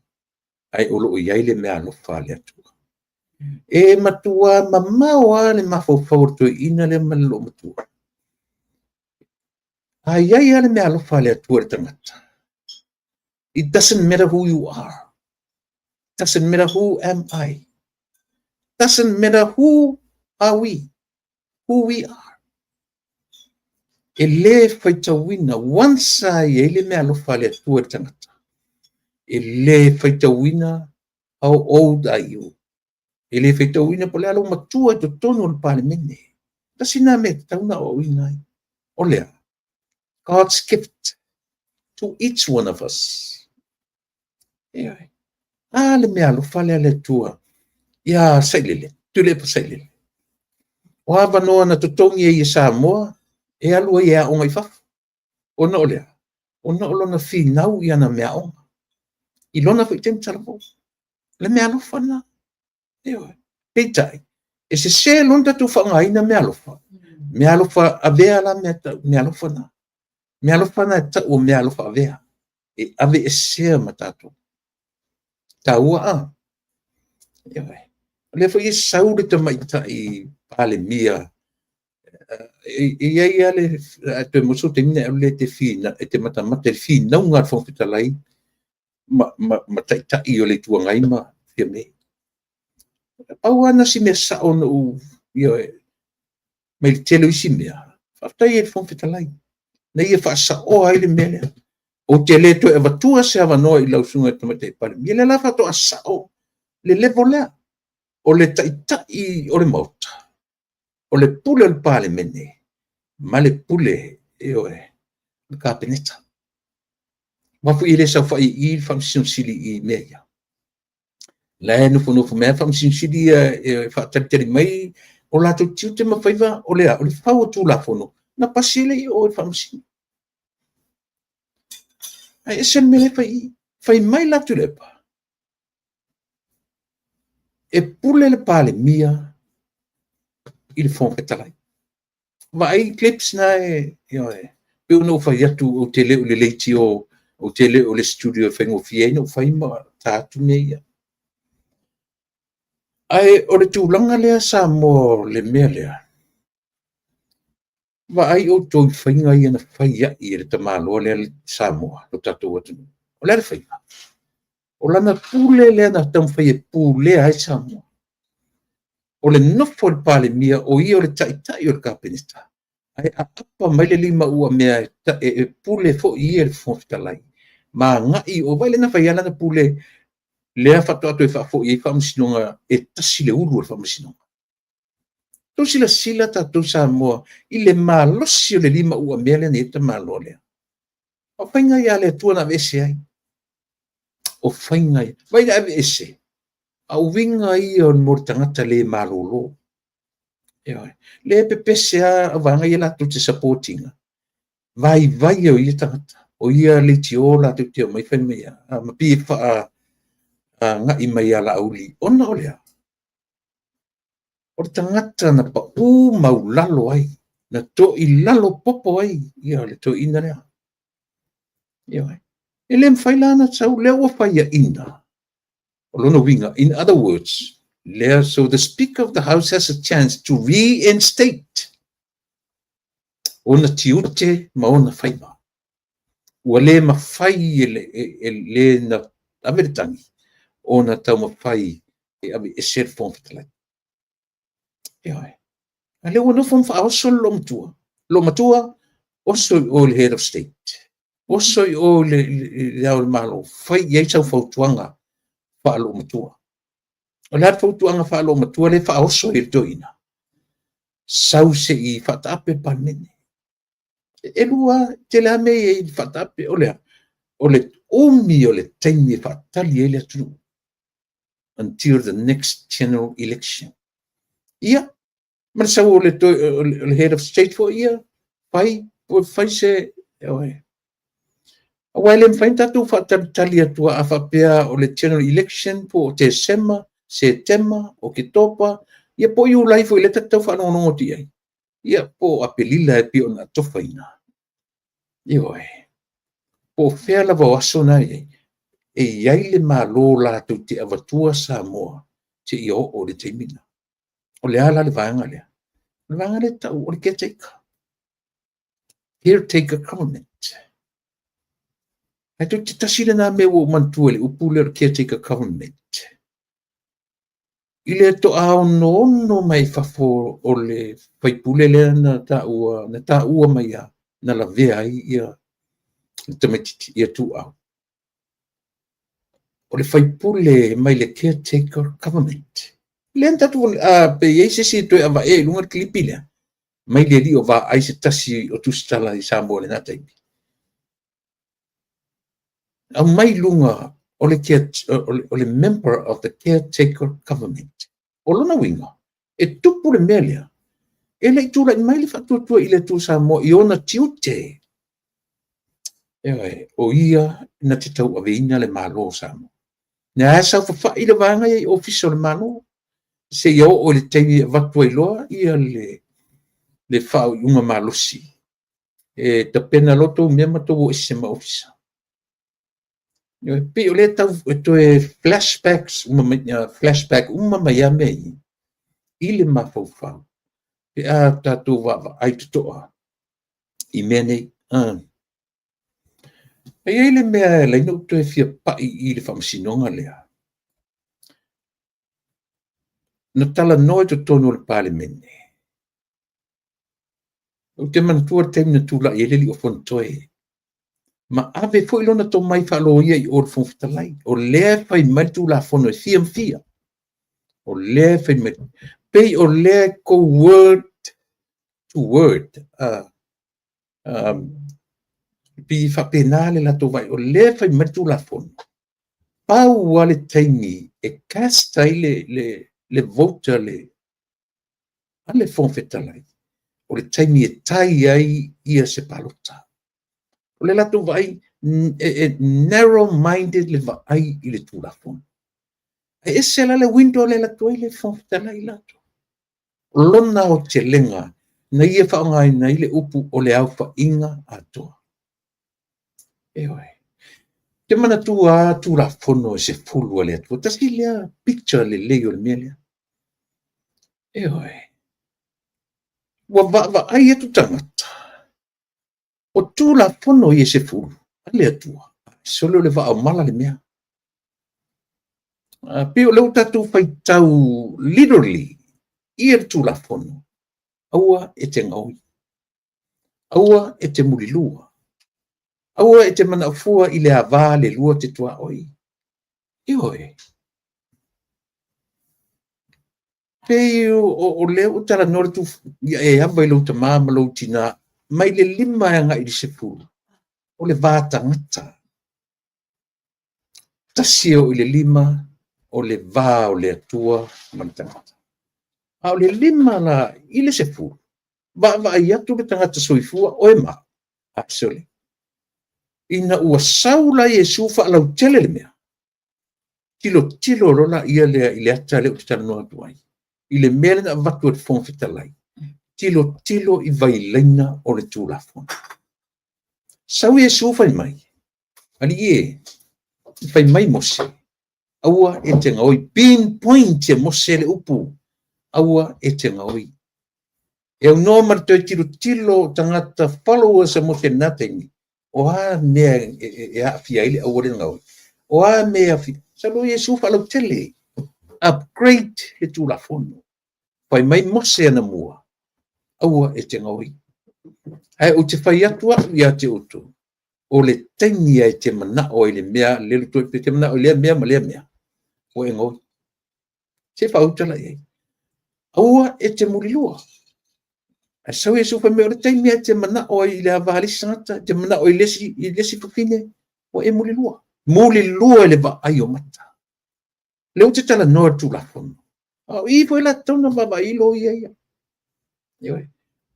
ae o lo o i ai le meaalofa a le Atua. E matua mamao lava le mafaufau o le toeaina lea ma le loomatua. A i ai lava le meaalofa a le Atua i le tagata, it doesn't matter who you are. Doesn't matter who am I. Doesn't matter who are we. Who we are. E le faitauina, once a i ai le meaalofa a le Atua i le tagata, e le faitauina how old are you. E le faitauina po o le a lou matua i totonu o le Palemene. Tasi lena mea e tatau ona aoaoina ai. O lea, God's gift to each one of us. Ioe. A le meaalofa lea a le Atua ia Sailele, Tuilaepa Sailele. O avanoa na totogi ai e Samoa e alu ai e aoga i fafo. Ona o lea, ona o lona finau i ana meaaoga. I lona foi taimi talavou. O le meaalofa lena. Ioe. Peitai, E sese loa ona tatou faaaogaina meaalofa, meaalofa avea la mea tau meaalofa na. Meaalofa na e tau o meaalofa avea, e aveesea ma tatou. Taua a? O lea foi e sau le tamaitai Palemia, e i ai lava le, a toe maua sou taimi ona e alu lea e te matamata i le finauga a le Fofoga Fetalai ma Taitai o le Itu Agai ma Fiame. Na pau lava lena o si mea sao na ou, ioe, mai le tele o isi mea, faafetai ai i le Fofoga Fetalai na ia faasaoa ai le mea lea. Ou te le toe avatua se avanoa i lau Susuga i le Tamaitai Palemia. O lea la faatoa sao le level lea. O le Taitai o le Maota, o le pule o le Palemene ma le pule, ioe, o le Kapeneta. Aua foi e le saofai i i le Faamasino Sili i mea ia. O la e nofonofo mai lava le Faamasino Sili ia e faatalitali mai o latou tiute ma faiva o le a? O le fau o Tulafono na pasi e le i oo i le Faamasino. Ae ese le mea lea e fai i i. Fai mai la Tuilaepa, e pule le Palemia i le Fofoga Fetalai. Vaai clips na e, ioe, pei ona ou fai atu ou te le o le leitio, ou te le o le studio e faigofie ai ona ou fai ma ta atu mea ia. Ae o le tulaga lea Samoa o le mea lea, vaai outou i faiga ia na fai ai e le tamaloa lea Samoa, lo tatou atunuu. O le a le faiga? O lana pule lea na taumafai e pulea ai Samoa. O le nofo a le Palemia o ia o le taitai o le Kapeneta, ae aapa mai le lima uamea e pule foi ia i le Fofoga Fetalai ma agai i o. Vaai lea na fai lava lana pule lea faatoa toe faafoi ai faamasinoga e tasi le ulu o le faamasinoga. Tou silasila tatou Samoa i le malosi o le lima uamea lea na i ai le tamaloa lea. O faiga ia a le Atua na aveese ai. O faiga ia. Vaai na aveese, a o uiga ia mo le tagata le malolo. Ioe. Le pepese lava vaega ia latou te support ina, vaivai o ia tagata. O ia leitio latou te omai fai mai ma pei e faaagai mai ia Laauli, ona o le a? O le tagata na pau maulalo ai, na toilalo popo ai ia le toeaina lea. Ioe. E le mafai la ona sau, lea ua faiaina. O lona uiga, in other words, lea, so the Speaker of the House has a chance to reinstate ona tiute ma ona faiva. Ua le mafai e le, e le na ave le tagi ona taumafai e aveese le Fofoga Fetalai. Ioe. A lea ua nofo ma faaoso le loomatua. Loomatua, oso i o i le Head of State. Oso i o i le Ao o le Malo. Fai i ai sau fautuaga faaloomatua. O le a le fautuaga faaloomatua lea e faaoso ai e le toeaina? Sau se i faataape le Palemene. E lua, tele lava mea e i ai faataape. O le a? O le umi o le taimi e faatali ai le atunuu until the next general election. Ia, ma le sau o le, o le Head of State foi ia, fai, fai se, oe. Aua e le mafai ona tatou faatalitali atu a faapea o le general election po o Tesema, Setema, Oketopa, ia po o Iulai foi lea ta te tau faalogologo atu i ai. Ia po o Aperila e pei ona atofaina. Ioe. Po o fea lava o aso na e i ai, e i ai le Malo latou te avatua Samoa seia oo i le taimi lena. O le a la le vaega lea? O le vaega lea e tau o le caretaker. Caretaker government. Ae tou te tasi lena mea ua ou manatua i le upu lea o le caretaker government. I le toaonono mai fafo o le faipule lea na taua, na taua mai ia, na lavea ai ia le tamaitiiti ia Tuuau. O le faipule mai le caretaker government. Lea na tatou, pe i ai se isi e toe avaea i luga le kilipi lea, mai le alii o Vaai se tasi o Tusitala i Samoa i lena taimi. Aumai i luga o le, o le member of the caretaker government. O lona uiga, e tupu le mea lea, e le i tulai mai le faatuatua i le Atua Samoa i ona tiute. Ioe, o ia na te tauaveina le Malo o Samoa. Na saofafai le vaega ia i ofisa o le Malo. Seia oo i le taimi e avatu ai loa ia le faauiuga malosi, e tapena loa tou mea ma tou o ese ma ofisa. E pei o lea e tau e toe flashbacks uma mai, flashback uma mai lava mea ia i le mafaufau pe a tatou vaavaai totoa i mea nei. E i ai le mea e ala ai ona ou toe fia pai i le faamasinoga lea. Na talanoa i totonu o le Palemene. Ou te manatua le taimi na tulai ai le alii o Fonotoe, ma ave foi lona tomai faaloia i o i le Fofoga Fetalai. O lea e fai mai le Tulafono e fia ma fia. O lea e fai mai, pei o lea e go word to word. Pei e faapena le latou vaai, o lea e fai mai le Tulafono, pau lava le taimi e cast ai le vote a le Fofoga Fetalai, o le taimi e tie ai ia se palota. O le latou vaai, e narrow minded le vaai i le Tulafono. E ese la le window lea e alu atu ai le Fofoga Fetalai latou. O lona aotelega na ia faaaogaina ai le upu o le aofaiga atoa. Ioe. Ou te manatua lava Tulafono e 10 a le Atua. Tasi lea picture lelei o le mea lea. Ioe. Ua vaavaai atu tagata, o Tulafono ia e 10 a le Atua, sole o le vaaomala le mea. Pei o lea ua tatou faitau literally ia le Tulafono, aua e te gaoi, aua e te mulilua, aua e te manao fua i le ava le lua te tuaoi. Ioe. Pei o lea ua talanoa le ia e ava i lou tama ma lou tina, mai le 5 e agai i le 10, o le va tagata. 1 e oo i le 5, o le va o le Atua ma le tagata. A o le 5 la i le 10, vaavaai atu le tagata soifua, oe ma, a sole. Ina ua sau la Iesu faalautele le mea, tilotilo loa la ia lea i le ata lea ou te talanoa atu ai, i le mea lea na avatu e le Fofoga Fetalai, tilotilo i vailaina o le Tulafono. Sau Iesu fai mai, alii e, fai mai Mose, aua e te gaoi, pinpoint e Mose le upu, aua e te gaoi. E aunoa ma le toe tilotilo tagata followers a Mose i lena taimi, o a mea e aafia ai le aua le gaoi? O a mea e aafia? Sau Iesu faalautele, upgrade le Tulafono. Fai mai Mose anamua, aua e te gaoi. Ae ou te fai atu au ia te outou, o le taimi e te manao ai le mea, lelu toe te manao i lea mea ma lea mea, ua e gaoi. Se faauta la i ai. Aua e te mulilua. Ae sau Iesu fai mai, o le taimi e te manao ai i le ava a le isi tagata, e te manao i le isi fafine, ua e mulilua. Mulilua i le vaai o mata. Lea ou te talanoa i le Tulafono. A o i foi la tatau ona vaavaai i loia ia. Ioe.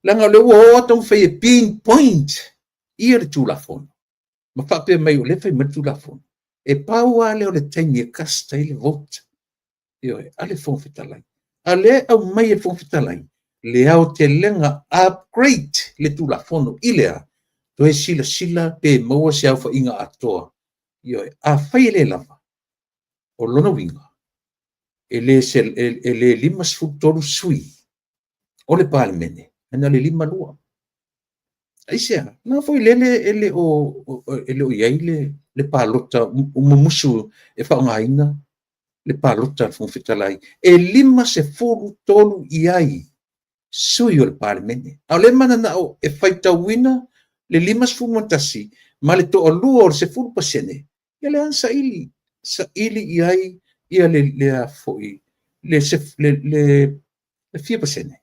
Leaga o lea ua o atu taumafai e pinpoint ia le Tulafono. Ma faapea mai o lea e fai mai le Tulafono. E pau lava lea o le taimi e cast ai le vote. Ioe, a le Fofoga Fetalai. A lea e aumai e le Fofoga Fetalai le aotelega, upgrade le Tulafono i le a toe silasila pe maua se aofaiga atoa. Ioe, afai e le lava, o lona uiga, e le 53 sui o le Palemene, ae na o le 52. Aisea? Na foi lele e le o i ai le palota mumusu e faaaogaina le palota a le Fofoga Fetalai. E 53 i ai sui o le Palemene. A o lea mananao e faitauina le 51 ma le toalua o le 10%, ia lea na saili, saili i ai ia le foi, le fia pasene.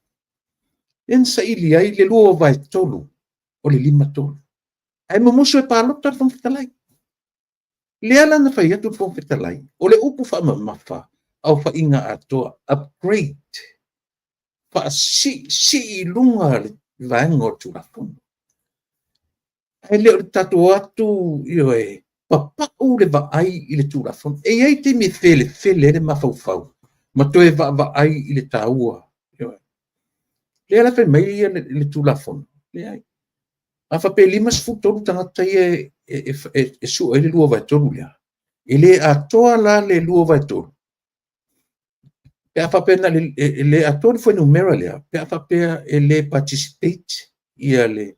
Lea na saili ai le 2/3 o le 53. Ae mumusu e palota le Fofoga Fetalai. Lea la na fai atu le Fofoga Fetalai, o le upu faamamafa, aofaiga atoa, upgrade, faasii i luga le vaega o le Tulafono. Ae le o le tatou atu, ioe, papau le vaai i le Tulafono. E i ai taimi e felefele ai le mafaufau. ma toe vaavaai i le taua. Lea la fai mai ia le Tulafono, leai. A faapea e 53 tagata ia e sue ai le 2/3 lea, e le atoa la le 2/3 pe a faapea e le atoa le fuainumera lea pe a faapea e le participate ia le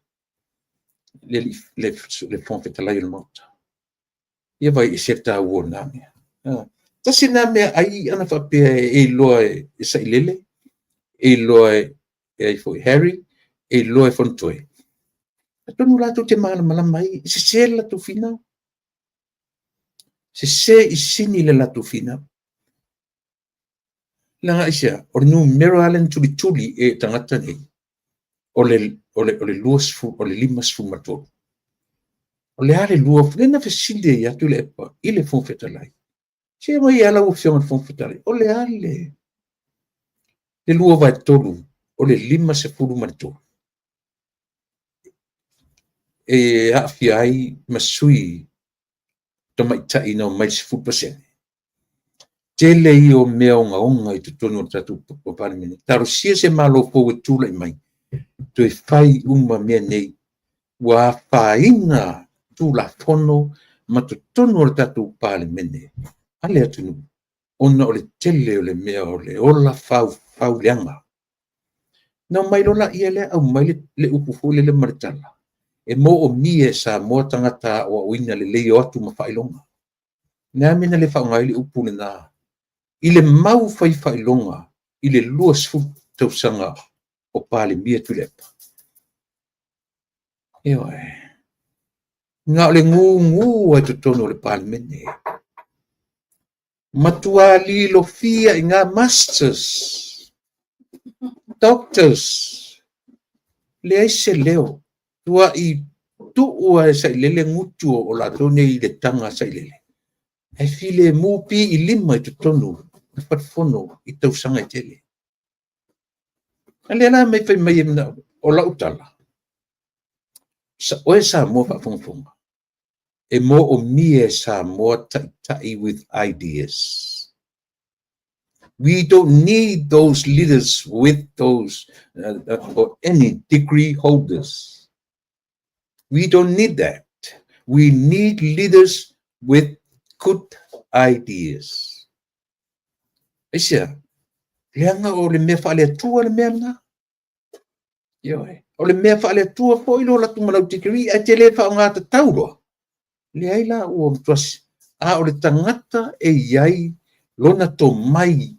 Fofoga Fetalai o le Maota. Ia vaai ese le taua o lena mea. Tasi lena mea ai ana faapea e iloa e Sailele, e iloa e ai foi Harry, e iloa e Fonotoe, atonu latou te malamalama ai, e sese le latou finau. Sese i sini le latou finau. Leaga aisea? O le numera lava lea na tulituli e tagata nei, o le 20, o le 53. O le a le lua, lea na fesili ai lava Tuilaepa i le Fofoga Fetalai. Se aumai lava lau Afioga i le Fofoga Fetalai, o le a le 2/3 o le 53 e aafia ai ma sui tamaitai na omai i le 10%. Tele ia o mea ogaoga i totonu o le tatou Palemene. Talosia se Malo fou e tulai mai, toe fai uma mea nei, ua afaina Tulafono ma totonu o le tatou Palemene a le atunuu, ona o le tele o le mea o le ola faufau leaga. Na omai loa lea aumai le upu foi lele ma le tala, e moomia e Samoa tagata aoaoina lelei e o atu ma faailoga. O le a le mea na le faaaoga ai le upu lena i le mau fai faailoga i le 20 tausaga o Palemia Tuilaepa? Ioe. Na o le gugu lava i totonu o le Palemene. Matua lilofia i ina masters, doctors, leai se leo. Tuai tuu lava e Sailele gutu o latou nei i le taga a Sailele, ae filemu piilima i totonu o le fale fono i tausaga e tele. A lea la fai mai e o lau tala, oe Samoa faafogafoga, e moomia e Samoa taitai with ideas. We don't need those leaders with those or any degree holders. We don't need that. We need leaders with good ideas. Aisea? Leaga o le mea faale-Atua le mea lena. Ioe. O le mea faale-Atua foi lo latou ma lau degree ae te le faaaoga tatau loa. Leai la ua matua, a o le tagata e i ai lona tomai,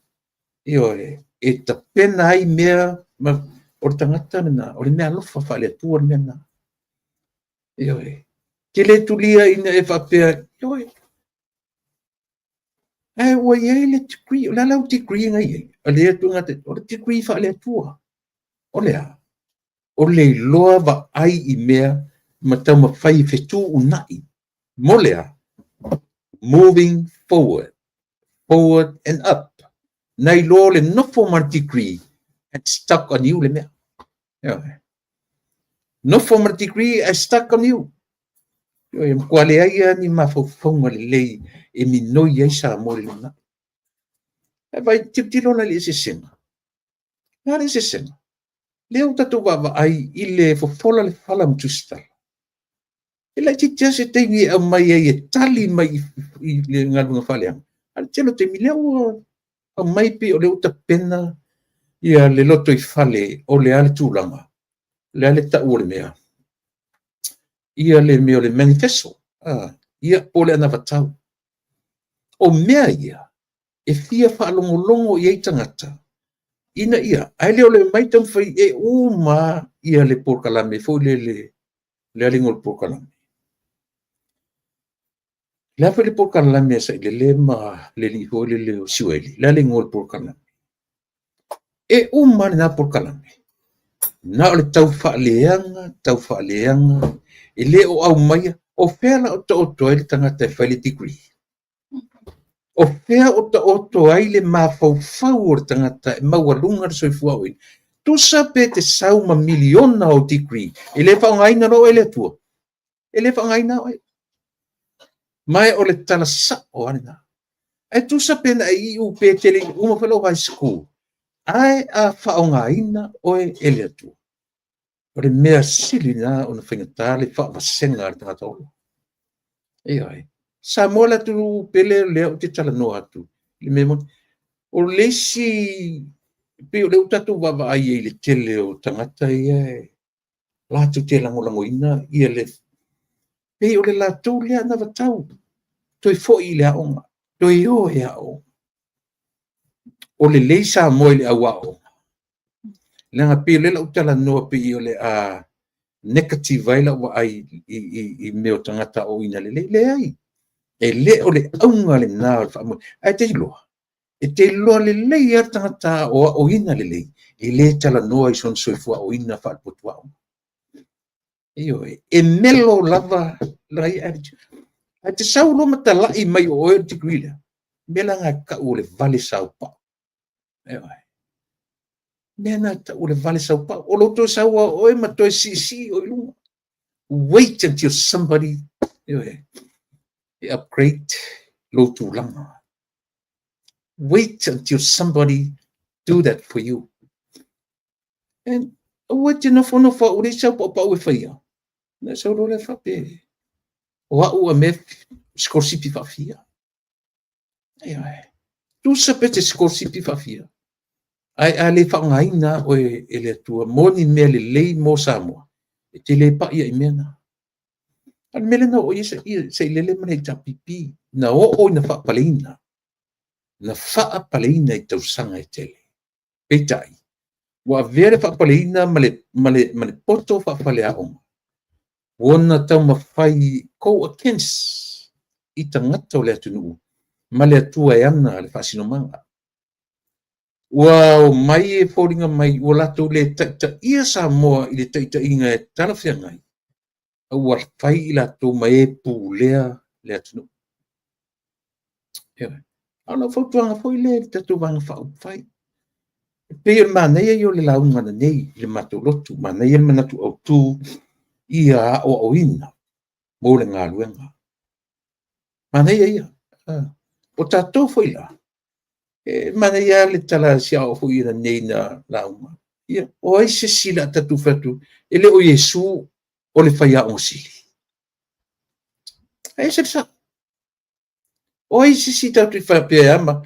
ioe, e tapena ai mea, ma, o le tagata lena, o le mea alofa faale-Atua le mea lena. Ioe. Te le tulia ina e faapea, ioe, ae ua i ai le degree, o le a lau degree na i ai? O le o le degree faale-Atua. O le a? O le iloa vaai i mea ma taumafai e fetuunai. Mo le a? Moving forward. Forward and up. Nai lo le nofo ma le degree and stuck on you le mea. Ioe. Nofo ma le degree and stuck on you. Ioe, matua leai lava ni mafaufauga lelei e minoi ai Samoa i le lumanai. Ae vai tilotilo la i le eseesega. Le a le eseesega? Lea ua tatou vaavaai i le fofola le fala ma Tusitala. E laitiiti lava se taimi e aumai ai e tali mai i le galuega faaleaga. A le tele o taimi lea ua aumai pei o lea ua tapena ia le lotoifale o le a le tulaga, o le a le tau o le mea, ia le mea o le manifesto, ia po o le anavatau. O mea ia e fia faalogologo i ai tagata ina ia, ae le o le mai taumafai e uma ia le polokalame foi lele, le a le igoa o le polokalame. Le a foi le polokalame a Sailele ma le alii foi lele o Siueli, le a le igoa o le polokalame. E uma lena polokalame, na o le tau faaleaga, tau faaleaga, e le o aumaia, o fea la o taoto ai le tagata e fai le degree? O fea o taoto ai le mafaufau o le tagata e maualuga le soifua auina? Tusa pe te sau ma miliona o degree, e le faaaogaina loa oe e le Atua. E le faaaogaina oe. Ma o le tala sao lava lena. Ae tusa pe na e iu pe te le uma foi lau high school, ae a faaaogaina oe e le Atua, o le mea sili lena ona faigata le faavasega a le tagata ola. Ioe. Samoa le atunuu pele lea ou te talanoa atu i le mea moni. O le isi, pei o lea ua tatou vaavaai ai i le tele o tagata ia e latou te lagolagoina ia le, pei o le latou lea anavatau, toe foi i le aoga, toe o e aooga. O lelei Samoa i le au aooga, leaga pei o lea o le a ou talanoa pei o le a negative ai lau vaai i mea o tagata aoaoina lelei. Leai, e le o le auga lena o le faamoemoe. Ae te iloa, e te iloa lelei lava le tagata aoaoina lelei, e le talanoa i sona soifua aoaoina faale-potu aoga. Ioe, e mellow lava lana ia attitude. Ae te sau loa ma talai mai o oe o le degree lea, o le mea la lena e tau o le vale saopau. Ioe. O le mea lena e tau o le vale saopau. O lou toe sau lava o oe ma toe siisii oe i luga. Wait until somebody, ioe, e upgrade lou tulaga. Wait until somebody do that for you. And aua e te nofonofo au leai sau paupau e faia. Na sau loa lea faapea, o au a mea sikolasipi faafia. Ioe. Tusa pe te sikolasipi faafia. Ae a le faaaogaina oe e le Atua mo ni mea lelei mo Samoa, e te le pai ai i mea na. A o le mea lea na oo i ai Sailele ma le HRPP, na oo ina faapaleina, na faapaleina i tausaga e tele. Peitai, ua avea le faapaleina ma le poto faafaleaoga, ua ona taumafai go against i tagata o le atunuu ma le Atua e ana le faasinomaga. Ua omai e foliga mai ua latou le taitaia Samoa i le taitaiga e talafeagai, a ua fai i latou ma e pulea le atunuu. Ioe. A o lau fautuaga foi lea i le tatou Vaega Faaupufai, e pei o le manaia ia o le lauga ananei i le matou lotu, manaia le manatu autu ia aoaoina mo le galuega. Manaia ia. O tatou foi la, e manaia lava le tala a si aoao foi ananei na lauga. Ia, o ai se isi o le a tatou fai atu, e le o Iesu o le faiaoga sili? E ese le sao. O ai se isi tatou te faapea e ama?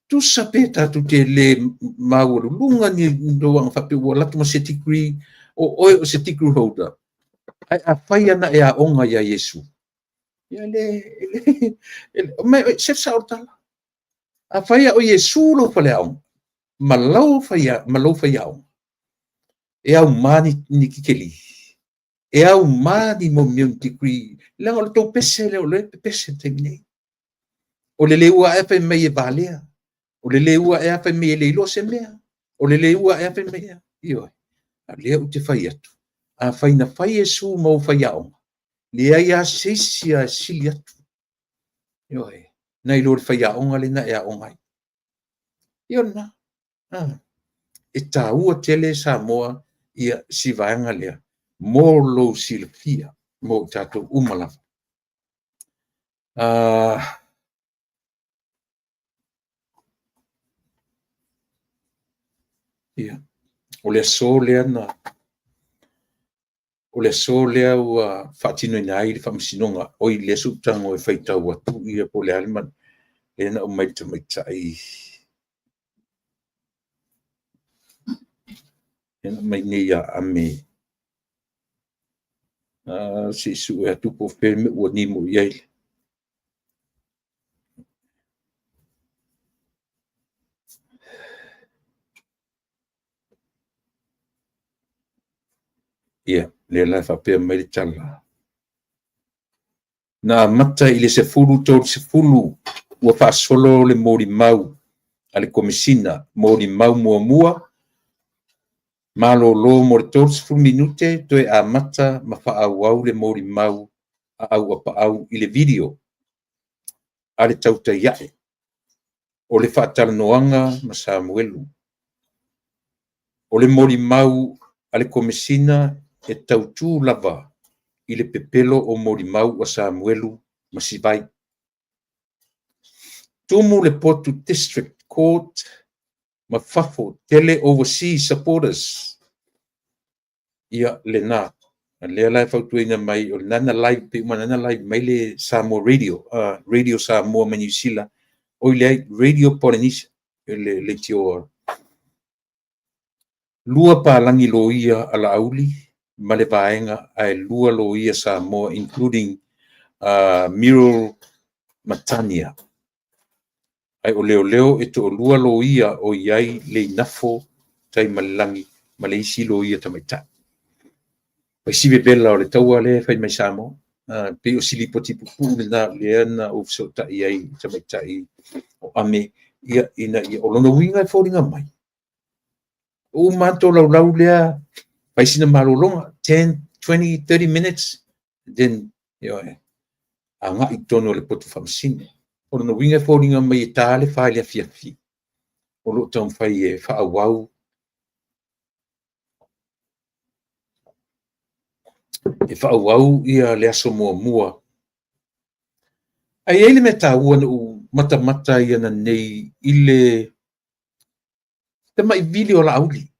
Tusa pe tatou te le maualuluga ni tulaga faapea ua alu atu ma se degree, o oe o se degree holder. Ae afai lava na e aoga ia Iesu, ia le, le, se sao le tala. Afai lava o Iesu lou faleaoga ma lou faiaoga, e auma ni tikeri, e auma ni mea o ni degree, leaga o le tou pese lea o lea e pepese i le taimi nei. O le leua ea fai mai e valea, o le leua ea fai mai e le iloa se mea, o le leua ea fai mai ea. Ioe, a o lea ou te fai atu, afai na fai Iesu ma ou faiaoga, leai lava se isi e sili atu. Ioe, nai lo le faiaoga lea na e aoga ai. Ia o lena. E taua tele Samoa ia si vaega lea mo lou silafia mo i tatou uma lava. Ia, o le aso lea na o le aso lea ua faatinoina ai le faamasinoga. Oi, lea se i ou tago e faitau atu ia po o le a le lea na aumai le tamaitai lea na aumai nei ia Ame. Se i sue atu po o fea le mea ua nimo i ai. Ia, lea la e faapea mai le tala. Na amata i le 10:30 ua faasolo le molimau a le Komesina, molimau muamua, malolo mo le 30 minute, toe amata ma faaauau le molimau a Auapaau i le video a le tautai ae o le faatalanoaga ma Samuelu. O le molimau a le Komesina e tautū lava i le pepelo o molimau a Samuelu ma Sivai. Tumu le potu District Court ma fafo tele overseas supporters. Ia lena. Lea la e fautuaina mai o lena na live pei uma na live mai le Samoa Radio, Radio Samoa ma Niu Sila, oi leai, Radio Polynesia, le leitioa. Lua palagi loia a Laauli ma le vaega ae lua loia Samoa including Muriel Matania. Ae o leoleo e toalua loia o i ai Leinafo Taimalelagi ma le isi loia tamaitai. Pai vevela o le taua lea e fai mai Samoa. Pei o si lipoti puupuu lena lea na ou fesootai ai i tamaitai o Ame, ia ina ia o lona uiga e foliga mai. O uma atu laulau lea, fai sina malologa, 10, 20, 30 minutes, then ioe, agai i totonu o le potu faamasino. O lona uiga e foliga mai e ta le 4 i le afiafi, o lo o taumafai e faaauau ia le aso muamua. Ae i ai le mea taua na ou matamata ai ananei i le tamai video Laauli.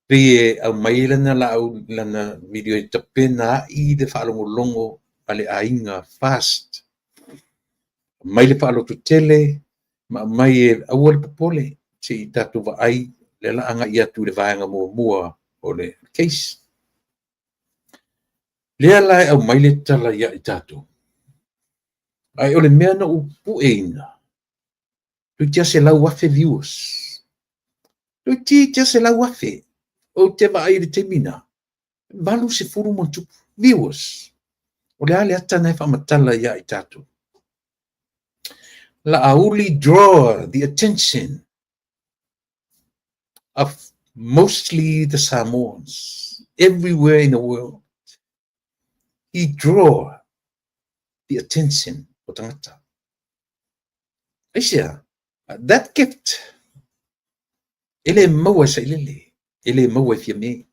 Pei e aumai lana Laauli, lana video e tapena ai le faalogologo a le aiga fast. Aumai le faalototele ma aumai e aua le popole se i tatou vaai lea la agai atu i le vaega muamua o le case. Lea la e aumai le tala ia i tatou. Ae o le mea na ou pueina, toeitiiti 100,000 viewers. Toeitiiti 100,000. Ou te vaai i le taimi na, 80+ viewers. O le a le ata na e faamatala ia i tatou. Laauli draw the attention of mostly the Samoans everywhere in the world. He draw the attention o tagata. Aisea, that gift, e le maua e sailele, e le maua e Fiame.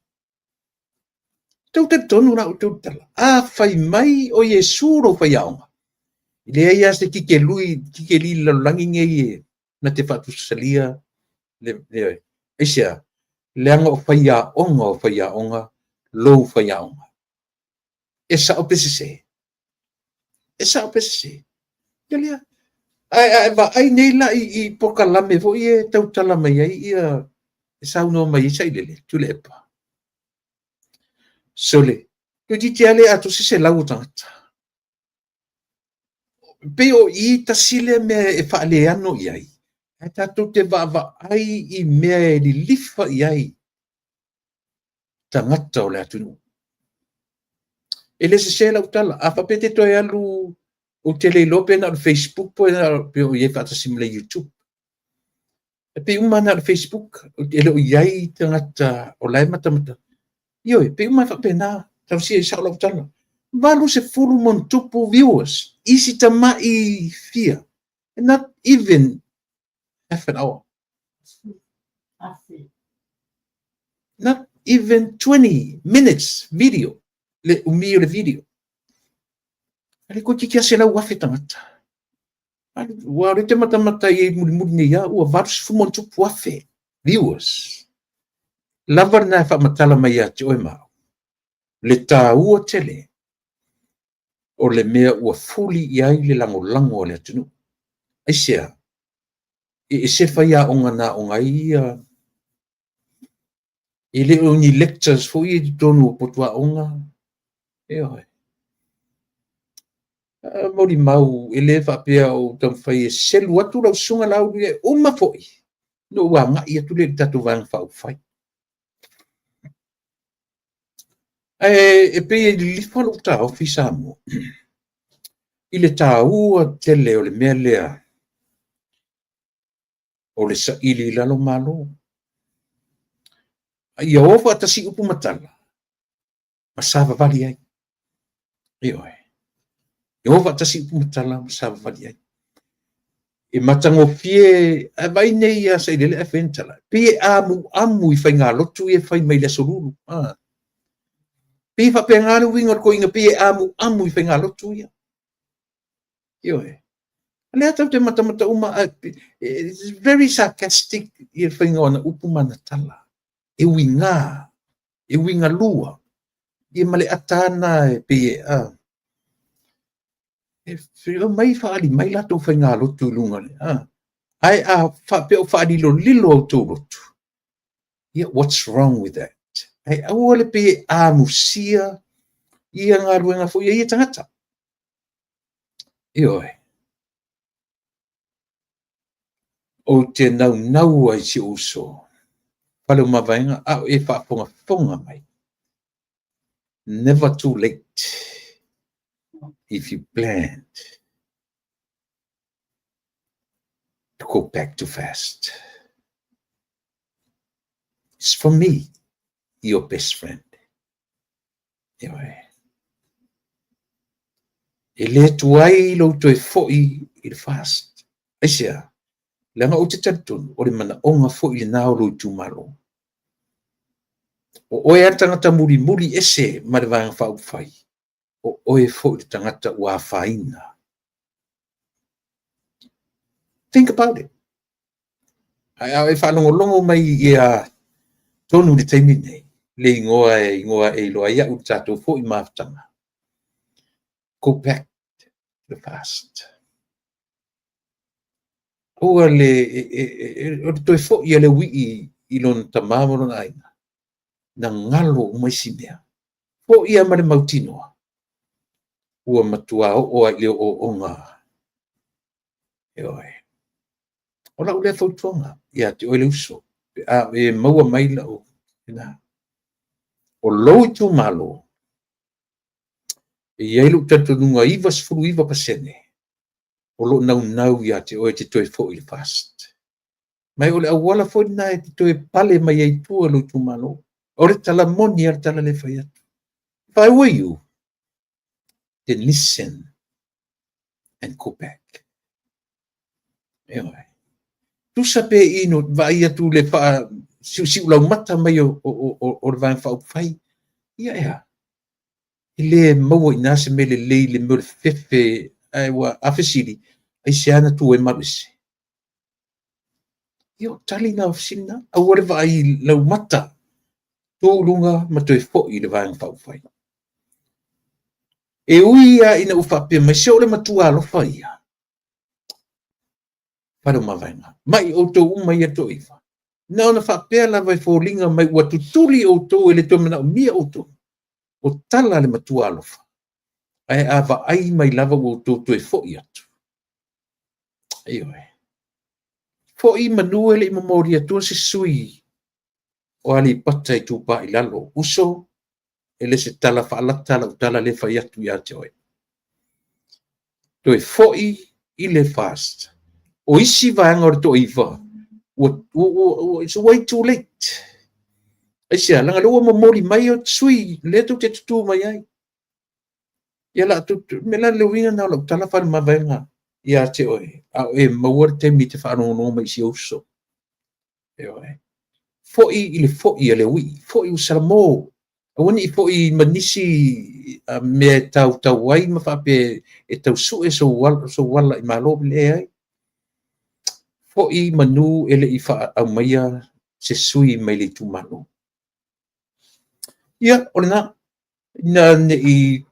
Tau talitonu la outou tala. A fai mai o Iesu lou faiaoga. E leai lava se kikelui, kikeli i le lalolagi nei e na te faatusasalia le, aisea, leaga o faiaoga o faiaoga, lou faiaoga. E sao pe sese. E sao pe sese. Ia lea. Ae vaai nei la i polokalame foi e tautala mai ai ia e saunoa mai ai Sailele, Tuilaepa. Sole, toeitiiti lava le atoa se 100 o tagata. Pei o i tasi lea mea e faaleano i ai, ae tatou te vaavaai i mea e lilifa i ai tagata o le atunuu. E le sese lau tala, a faapea te toe alu, ou te le iloa pe na o le Facebook po pe o i ai faatasi ma le YouTube. E pei uma na o le Facebook, e le o i ai tagata o la e matamata. Ioe, pei uma e faapena, tausia i sao lau tala. 80+ viewers, isi tamai fia, not even half an hour. Not even 20 minutes video, le umi o le video. Ale toeitiiti lava 100,000 tagata. Ua o le te matamata i mulimuli nei a, ua 80+ viewers. Lava lena e faamatala mai ia te oe ma au. Le taua tele o le mea ua fuli i ai le lagolago a le atunuu. Aisea, e ese faiaoga na aoga ai ia, e le o ni lectures foi i totonu o potu aoga. Ioe. Molimau, e le faapea o taumafai e selu atu lau susuga Laauli e uma foi, no ua agai atu le i le tatou vaega faaupufai. Ae e pei e lilifa lou taofi Samoa i le taua tele o le mea lea o le saili i lalo malo. A ia o faatasi upu ma tala, ma savavali ai. Ioe. Ia o faatasi upu ma tala ma savavali ai. E matagofie, ae vaai nei ia Sailele ae fai tala, pei e amuamu i faigalotu ia e fai mai le Aso Lulu. Pei e faapena le uiga o le toeaina, pei e amuamu i faigalotu ia. Ioe. Lea tatou te matamata uma, it's very sarcastic ia le faiga o ana upu ma ana tala. E uiga, e uiga lua, ia ma le ata lava lena e pei e, e omai faaali mai latou faigalotu i luga, ae a faapea o faalilolilo a outou lotu, ia, what's wrong with that? Ae aua le pei e amusia ia galuega foi a ia tagata. Ioe. Ou te naunau ai si ou uso, fale o mavaega, a o e faafogafoga mai. Never too late if you plan to go back too fast. It's for me, your best friend. Ioe. E le tuai lou toe foi i le FAST. Aisea? Leaga ou te talitonu, o le manaoga foi lena o lou itumalo. O oe lava le tagata mulimuli ese ma le Vaega Faaupufai, o oe foi le tagata ua afaina. Think about it. Ae a e faalogologo mai ia tonu i le taimi lenei, le igoa e igoa e iloa ai au i le tatou foi mafutaga. Go back to the past. Aua le, o le toe foi a le uii i lona tama ma lona aiga, na galo uma isi mea. Foi ia ma le mautinoa, ua matua oo ai i le ooooga. Ioe. O lau lea fautuaga ia te oe le uso, pe a e maua mai lau lena. O lou itumalo, e i ai lou talitonuga 99% o lo o naunau ia te oe te toe foi i le FAST. Ma o le auala foi lena e te toe pale mai ai tua lou itumalo. O le tala moni a le tala le fai atu. If I were you, then listen and go back. Ioe. Tusa pe ino vaai atu le faa siusiu laumata mai o le Vaega Faaupufai, ia ea, e le maua i na se mea lelei le mea o le fefe, ae ua a fesili, aisea na tu ai ma alu ese? Ia, o tali na o fesili na. Aua le vaai laumata, tu i luga ma toe foi i le Vaega Faaupufai. E ui lava ina ua faapea mai, se o le matua alofa ia. Fale o mavaega. Mai outou uma ia toaiva. Na ona faapea lava e foliga mai ua tutuli outou e le toe manaomia outou. O tala le matua alofa. Ae a vaai mai lava ua outou toe foi atu. Ioe. Foi manu e le i momoli atua se sui o Aleipata Itupa i Lalo. Uso, e le se tala faalata lau tala le fai atu ia te oe. Toe foi i le FAST. O isi vaega o le toaiva, ua, it's way too late. Aisea, leaga lea ua momoli mai o sui, lea tou te tutū mai ai. Ia la, me la le uiga na o lau tala fale mavaega ia te oe, a o e maua le taimi te faalogologo mai i si uso. Ioe. Foi i le foi a le uii, foi u salamo. Aua ne i foi ma nisi mea e tautau ai ma faapea e tau sue sou ala i malo leai. Foi manu e le i faaumaia se sui mai le itumalo. Ia, o lena, ina ne i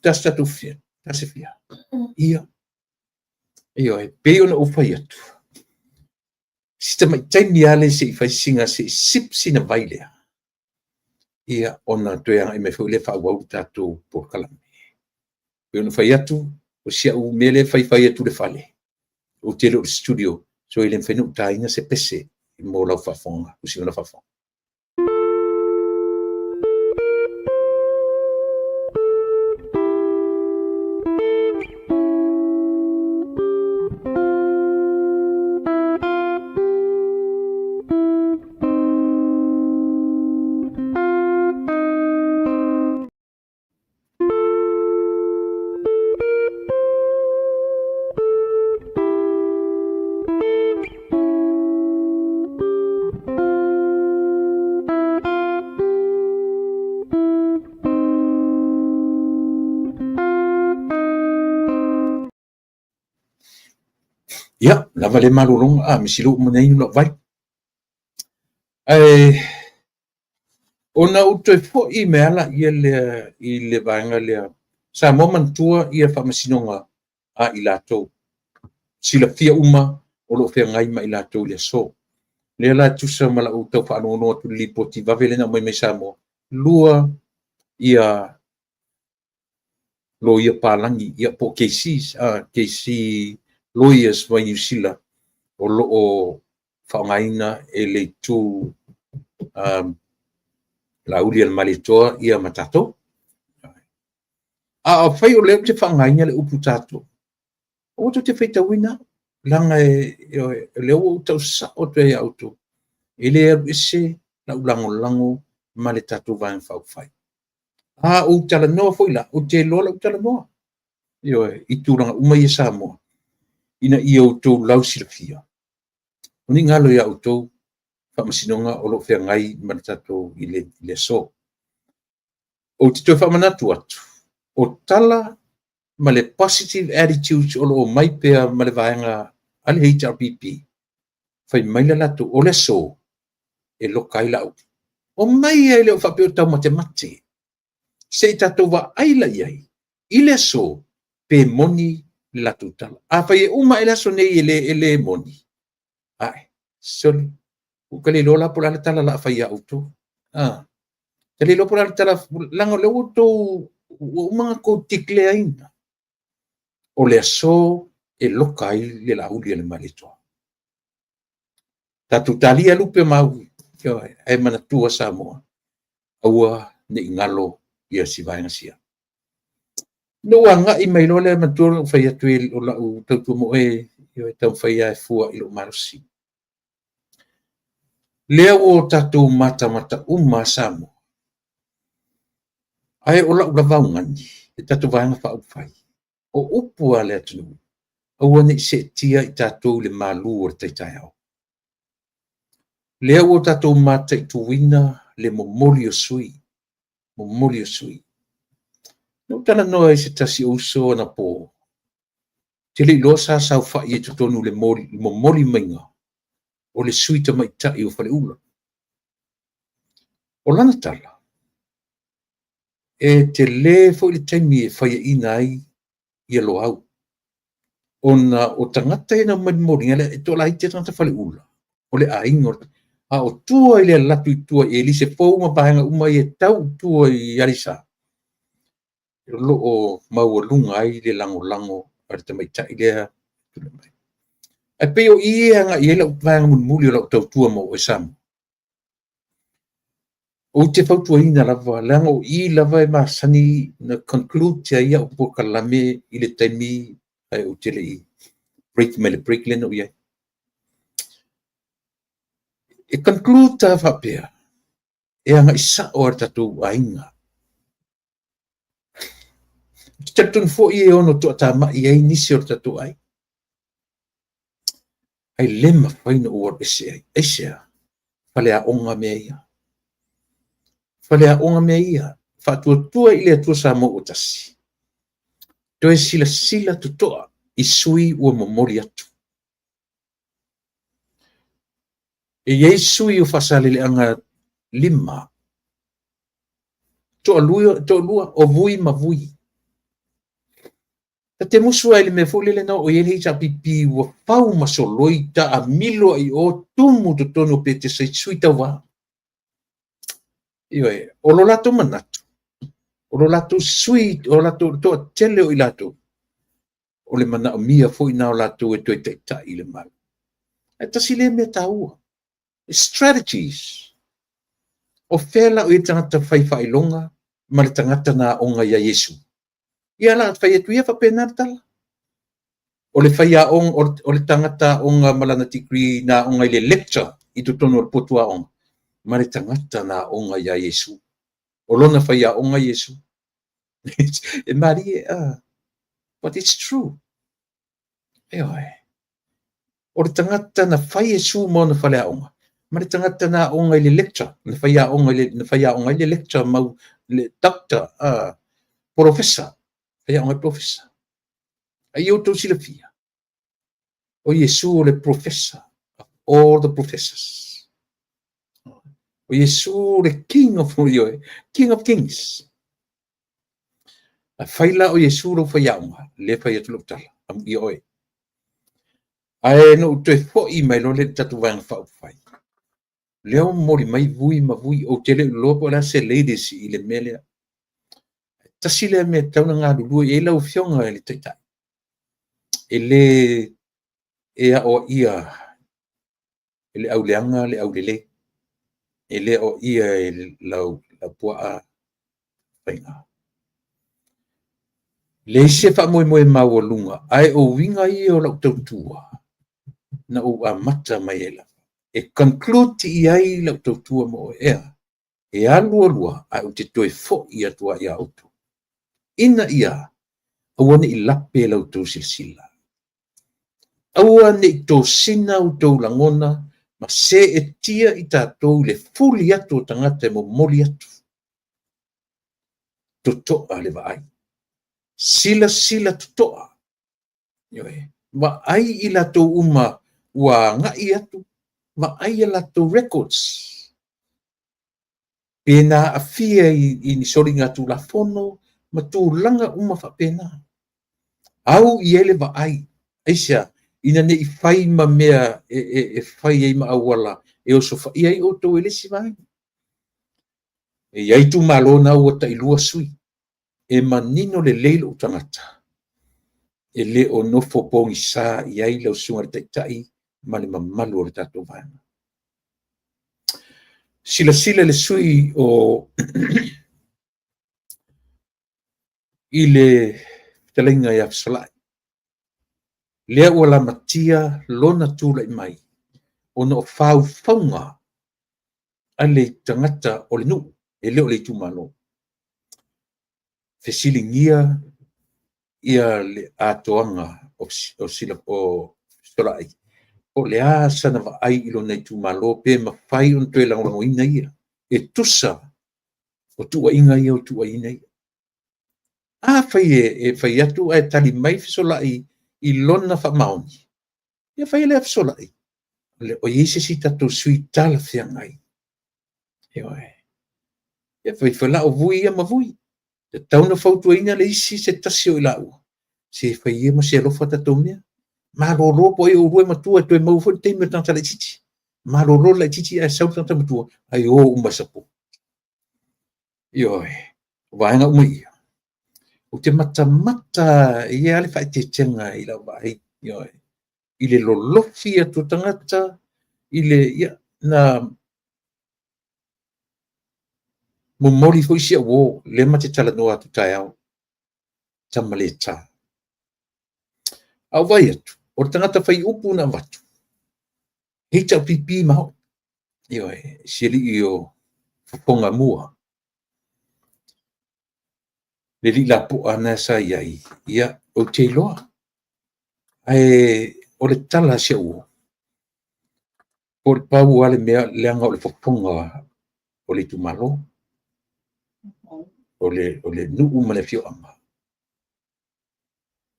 tasi tatou fia, tasi fia. Ia, ioe, pei ona ou fai atu, si tamai taimi lava lea se i fai sina, se i sip sina vai lea. Ia, ona toe agai mai foi lea faaauau le tatou polokalame. Pei ona fai atu, o si au mea lea e faifai atu i le fale, ou te le o le studio, so e le mafai ona ou taina se pese mo lau faafofoga, usi lau faafofoga. Ia, lava lea malologa, a, measili ua uma ona inu lau vai. Ae ona ou toe foi mai lava lea i le vaega lea, Samoa manatua ia faamasinoga a i latou, silafia uma o lo o feagai ma i latou i le aso. O lea la e tusa ma lau tau faalogologo atu i le lipoti vave lea na aumai mai Samoa, 2 ia loia palagi, ia po o cases, case lawyers mai Niu Sila o lo o faaaogaina e le itu Laaulialemalietoa ia ma tatou. A fai o lea ou te faaaogaina le upu tatou, aua tou te faitauina au, leaga o lea ua ou tau sao atu ai ia outou, e le alu ese lau lagolago ma le tatou Vaega Faaupufai. A ou talanoa foi la, ou te iloa lau talanoa, ioe, i tulaga uma ia Samoa, ina ia outou lausilafia. O ni galo ia outou faamasinoga o lo o feagai ma le tatou i le aso. Ou te toe faamanatu atu, o tala ma le positive attitudes o lo o omai pea ma le vaega a le HRPP, fai mai le latou, o le aso e loka ai Laauli. Omai e le o faapea o taumatemate. Se i tatou vaai la i ai i le aso pe moni le latou tala. Afai e uma ae le aso nei e le moni, ae, sole, ua ta le iloa la po o le a le tala o le a fai ia outou. Ta le iloa po o le a le tala, leaga o lea ua outou, ua uma ona outou declare ina o le aso e loka ai le Laaulialemalietoa. Tatou talia lupe o maui, ae manatua Samoa, aua ne i galo ia si vaega sia. Na ou agai mai loa lea, manatua na ou fai atu o lau tautua moe e taumafai lava e fua i lou malosi. Lea ua tatou matamata uma lava Samoa, ae o lau lava augani, le tatou Vaega Faaupufai, o upu a le atunuu, aua ne i seetia i tatou i le malu o le tai taeao. Lea ua tatou mataituina le momoli o sui usufono, momoli o sui usufono. Na ou talanoa i se tasi o uso anapo, ou te le iloa sa saofai ai i totonu i le momoli maiga o le sui usufono tamaitai o Faleula. O lana tala, e tele foi le taimi e faiaina ai ia Loau, ona o tagata ia na omai i le momoliga lea, e toalaiti lava tagata Faleula, o le aiga, a o tua i le alu atu i tua i Elise Fou ma vaega uma ia e tau i tua i Aleisa, o lo o maualuga ai le lagolago a le tamaitai lea. Ae pei o i e agai i ai lau vaega mulimuli o lau tautua mo oe Samoa. Ou te fautuaina lava, leaga o i lava e masani ona conclude ai au polokalame i le taimi ae ou te le i break mai le break lea na ou i ai. E conclude lava faapea, e agai sao lava i le tatou aiga. Ou te talitonu foi e ono toatamai ai nisi o le tatou aiga. Ae le mafai ona ou alu ese ai. Aisea? Faleaoga mea ia. Faleaoga mea ia. Faatuatua i le Atua Samoa ua tasi. Toe silasila totoa i sui ua momoli atu. E i ai sui o Faasaleleaga 5, toalua o Vui ma Vui. Ta te musu ai i le mea foi lele na oo i ai le HRPP ua fau ma soloi taamilo ai i o tumu totonu o Petesa i sui tauva. Ioe, o lo latou manatu, o lo latou sui, o latou toatele o i latou, o le manaomia foi na o latou e toe taitai i le Malo. Ae tasi lea mea taua, strategies. O fea la o i ai le tagata fai faailoga ma le tagata na aoga ia Iesu? Ia la fai atu ia faapena le tala. O le faiaoga, o le tagata aoga ma lana degree na aoga i le lecture i totonu o le potu aoga, ma le tagata na aoga ia Iesu. O lona faiaoga Iesu. E malie, but it's true. Ioe. O le tagata na fai Iesu ma ona faleaoga, ma le tagata na aoga i le lecture, na faiaoga i le, na faiaoga i le lecture mau, le doctor, professor, faiaoga i professor. A ia outou silafia, O Iesu o le professor of all the professors. O Iesu le king of, ioe, king of kings. A fai la o Iesu lou faiaoga, lea fai atu lau tala, amuia oe. Ae na ou toe foi mai loa lea i le tatou Vaega Faaupufai. Lea ua momoli mai vui ma vui, ou te le o iloa po o le a se latest i le mea lea. Tasi lea mea e tatau ona galulue i ai lau Afioga i le Taitai. E le e aoaia e le auleaga le aulelei. E le aoaia e lau puaa faiga. Leai se faamoemoe maualuga, ae o uiga ia o lau tautua na ou amata mai ai lava. E conclude i ai lau tautua mo oe, ea, e alu alu lava, ae ou te toe foi atu lava ia outou, ina ia aua ne i lape la outou silasila. Aua ne i tosina outou lagona ma seetia i tatou i le fuli atu o tagata e momoli atu. Totoa le vaai. Silasila totoa. Ioe. Vaai i latou uma ua agai atu, vaai a latou records. Pe na aafia i ni soligatulafono ma tulaga uma faapena. Au i ai le vaai, aisea? Ina ne i fai ma mea e fai ai ma auala e osofaia ai outou e le isi vaega. E i ai itumalo na ua tailua sui. E manino lelei lou tagata, e le o nofo pogisa i ai lau susuga i le Taitai ma le mamalu o le tatou vaega. Silasila le sui o i le fetalaiga ia Fesolai, lea ua lamatia lona tulai mai ona o faufauga a le tagata o le nuu, e le o le itumalo. Fesiligia ia le atoaga o Fesolai, po o le a sana vaai i lona itumalo, pe mafai ona toe lagolagoina ia, e tusa o tuuaiga ia o tuuaiina ia. Afai e fai atu ae tali mai Fesolai i lona faamaoni, ia fai lea Fesolai, o i ai se isi tatou sui talafeagai. Ioe. Ia fai foi la o Vui ia ma Vui. E tatau ona fautuaina le isi se tasi o i laua, se fai ia ma se alofa tatou mea. Malolo po o ai o oulua e matua e toe maua foi le taimi o le tagata laitiiti. Malolo le laitiiti ae sau le tagata matua, ae o uma e support. Ioe, o vaega uma ia. Ou te matamata e i ai lava le faaeteetega i lau vaai, ioe, i le lolofi atu o tagata, i le, ia, na momoli foi si au uo, lea ma te talanoa atu taeao, tama le ta. A ou vaai atu, o le tagata fai upu na avatu, HRPP ma au, ioe, si alii o Fofogamua, le alii lapoa na sa i ai, ia, ou te iloa. Ae o le tala a si au uo, o le pau lava le mea, leaga o le fofoga o le itumalo, o le nuu ma le afioaga.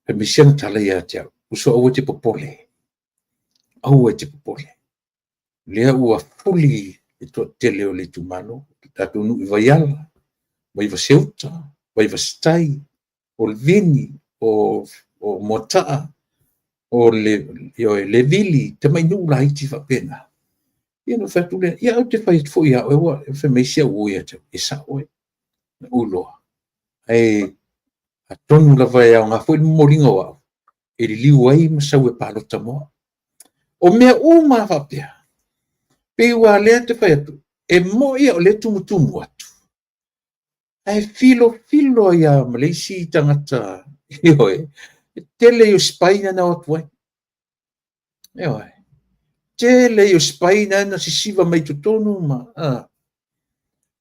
Fai mai si ana tala ia te au, uso aua e te popole, aua e te popole. Lea ua fuli le toatele o le itumalo, le tatou nuu i Vaiala, Vaivase-uta, Vaivase-tai, o Vini, o Moataa, o le, ioe, Levili, tamai nuu laiti faapena. Ia ona ou fai atu lea, ia ou te fai atu foi ia oe, ua fai mai si au uo ia te au, e sao oe, na ou iloa. Ae atonu lava e aoga foi le momoliga o au, e liliu ai ma sau e palota mo au. O mea uma lava faapea, pei ua lea te fai atu, e moni o lea e tumutumu atu, ae filofilo ai lava ma le isi tagata, ioe, e tele ia o spy na na o atu ai. Ioe. Tele ia o spy na na sisiva mai totonu ma,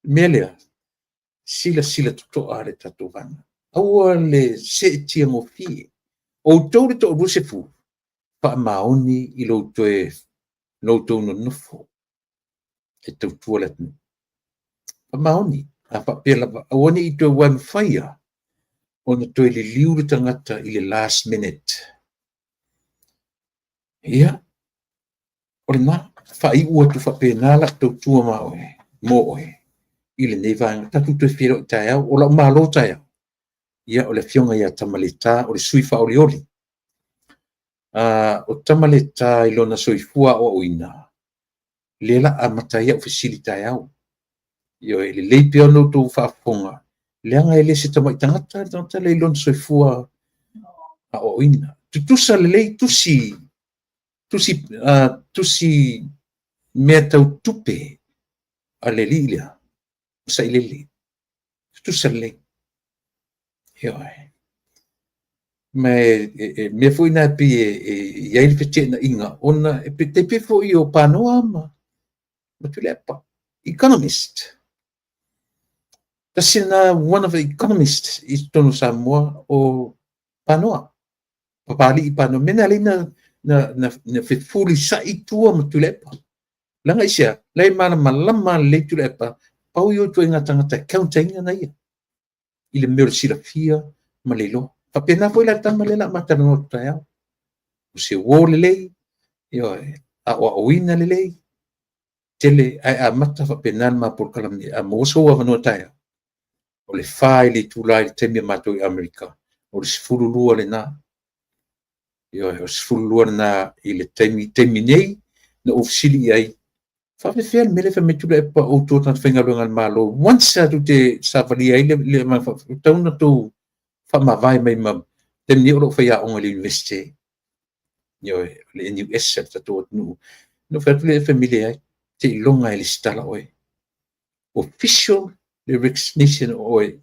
mea lea, silasila totoa le tatou vaega. Aua le seetia gofie. O outou le toa-20, faamaoni i lo outou nonofo e tautua le atunuu. Faamaoni, a faapea lava, aua ne i toe, aua e mafai lava ona toe liliu le tagata i le last minute. Ia, o lena, faaiu atu faapena lau tautua ma oe, mo oe i lenei vaega. Tatou toe feiloai taeao. O lau malo taeao, ia o le Afioga ia Tamaleta, o le sui faaolioli. O Tamaleta i lona soifua aoaoina, lea o le a amata ai au fesili taeao. Ioe, e lelei pea ona outou faafofoga, leaga e le o se tamai tagata le tagata lea i lona soifua aoaoina. Tutusa lelei tusi, tusi, tusi mea tau tupe a le alii lea, o Sailele. Tutusa lelei. Ioe. Ma e mea foi na e pei e i ai le feteenaiga, ona e tai pei foi o Panoa ma Tuilaepa, economist. Tasi lena one of the economist i totonu o Samoa o Panoa, Papalii Panoa. Mea na lea na fefulisai tua ma Tuilaepa. Leaga aisea? La e malamalama lelei Tuilaepa, pau ia o ituaiga tagata e counter ina na ia i le mea o le silafia ma le iloa. Faapena foi la le tama lea o le a ma talanoa atu taeao. O se uo lelei, ioe, aoaoina lelei, tele ae amata faapena le ma polokalame. A maua sou avanoa taeao, o le 4 i le itula i le taimi a matou i Amerika, o le 12 lena. Ioe, o le 12 lena i le taimi, taimi nei, na ou fesili i ai, faapefea le mea lea fai mai Tuilaepa o outou tagata faigaluega a le Malo, once lava tou te savalia ai le agaga faafetai, ua tatau ona outou faamavae mai ma taimi nei o lo o faiaoga i le Iunivesite. Ioe, le NUS a le tatou atunuu. Na ou fai atu lea fai mai leai, seiloga e resitala oe. Official le resignation o oe,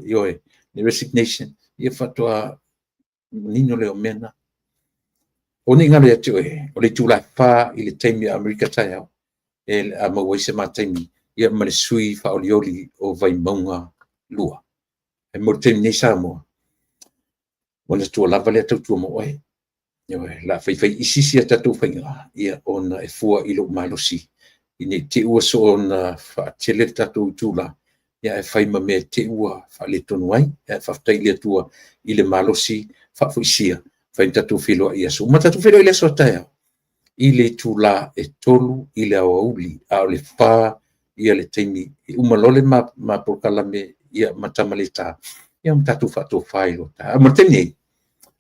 ioe, le resignation, ia faatoa manino lea o mea na. Aua ne i galo ia te oe, o le itula e 4 i le taimi a Amerika taeao, e a maua ai se ma taimi ia ma le sui faaolioli o Vaimauga 2. Ae mo le taimi nei Samoa, ua na tua lava lea tautua mo oe. Ioe, o le a faifai isi isi a tatou faiga, ia ona e fua i lou malosi, ne i te i ua soona faatele le tatou itula, ia ae fai ma mea te i ua faaletonu ai. Ae faafetai i le Atua i le malosi faafoisia, fai ma tatou feiloai i aso uma. Tatou feiloai i le aso a taeao i le itula e 3 i le aoauli, a o le 4 ia le taimi e uma loa le ma polokalame ia ma Tamaleta, ia ma tatou faatofa ai loa. A mo le taimi nei,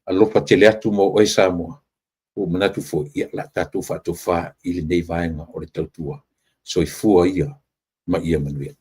alofa tele atu mo oe Samoa. Ua ou manatu foi, ia o le a tatou faatofa i lenei vaega o le tautua. Soifua ia ma ia manuia.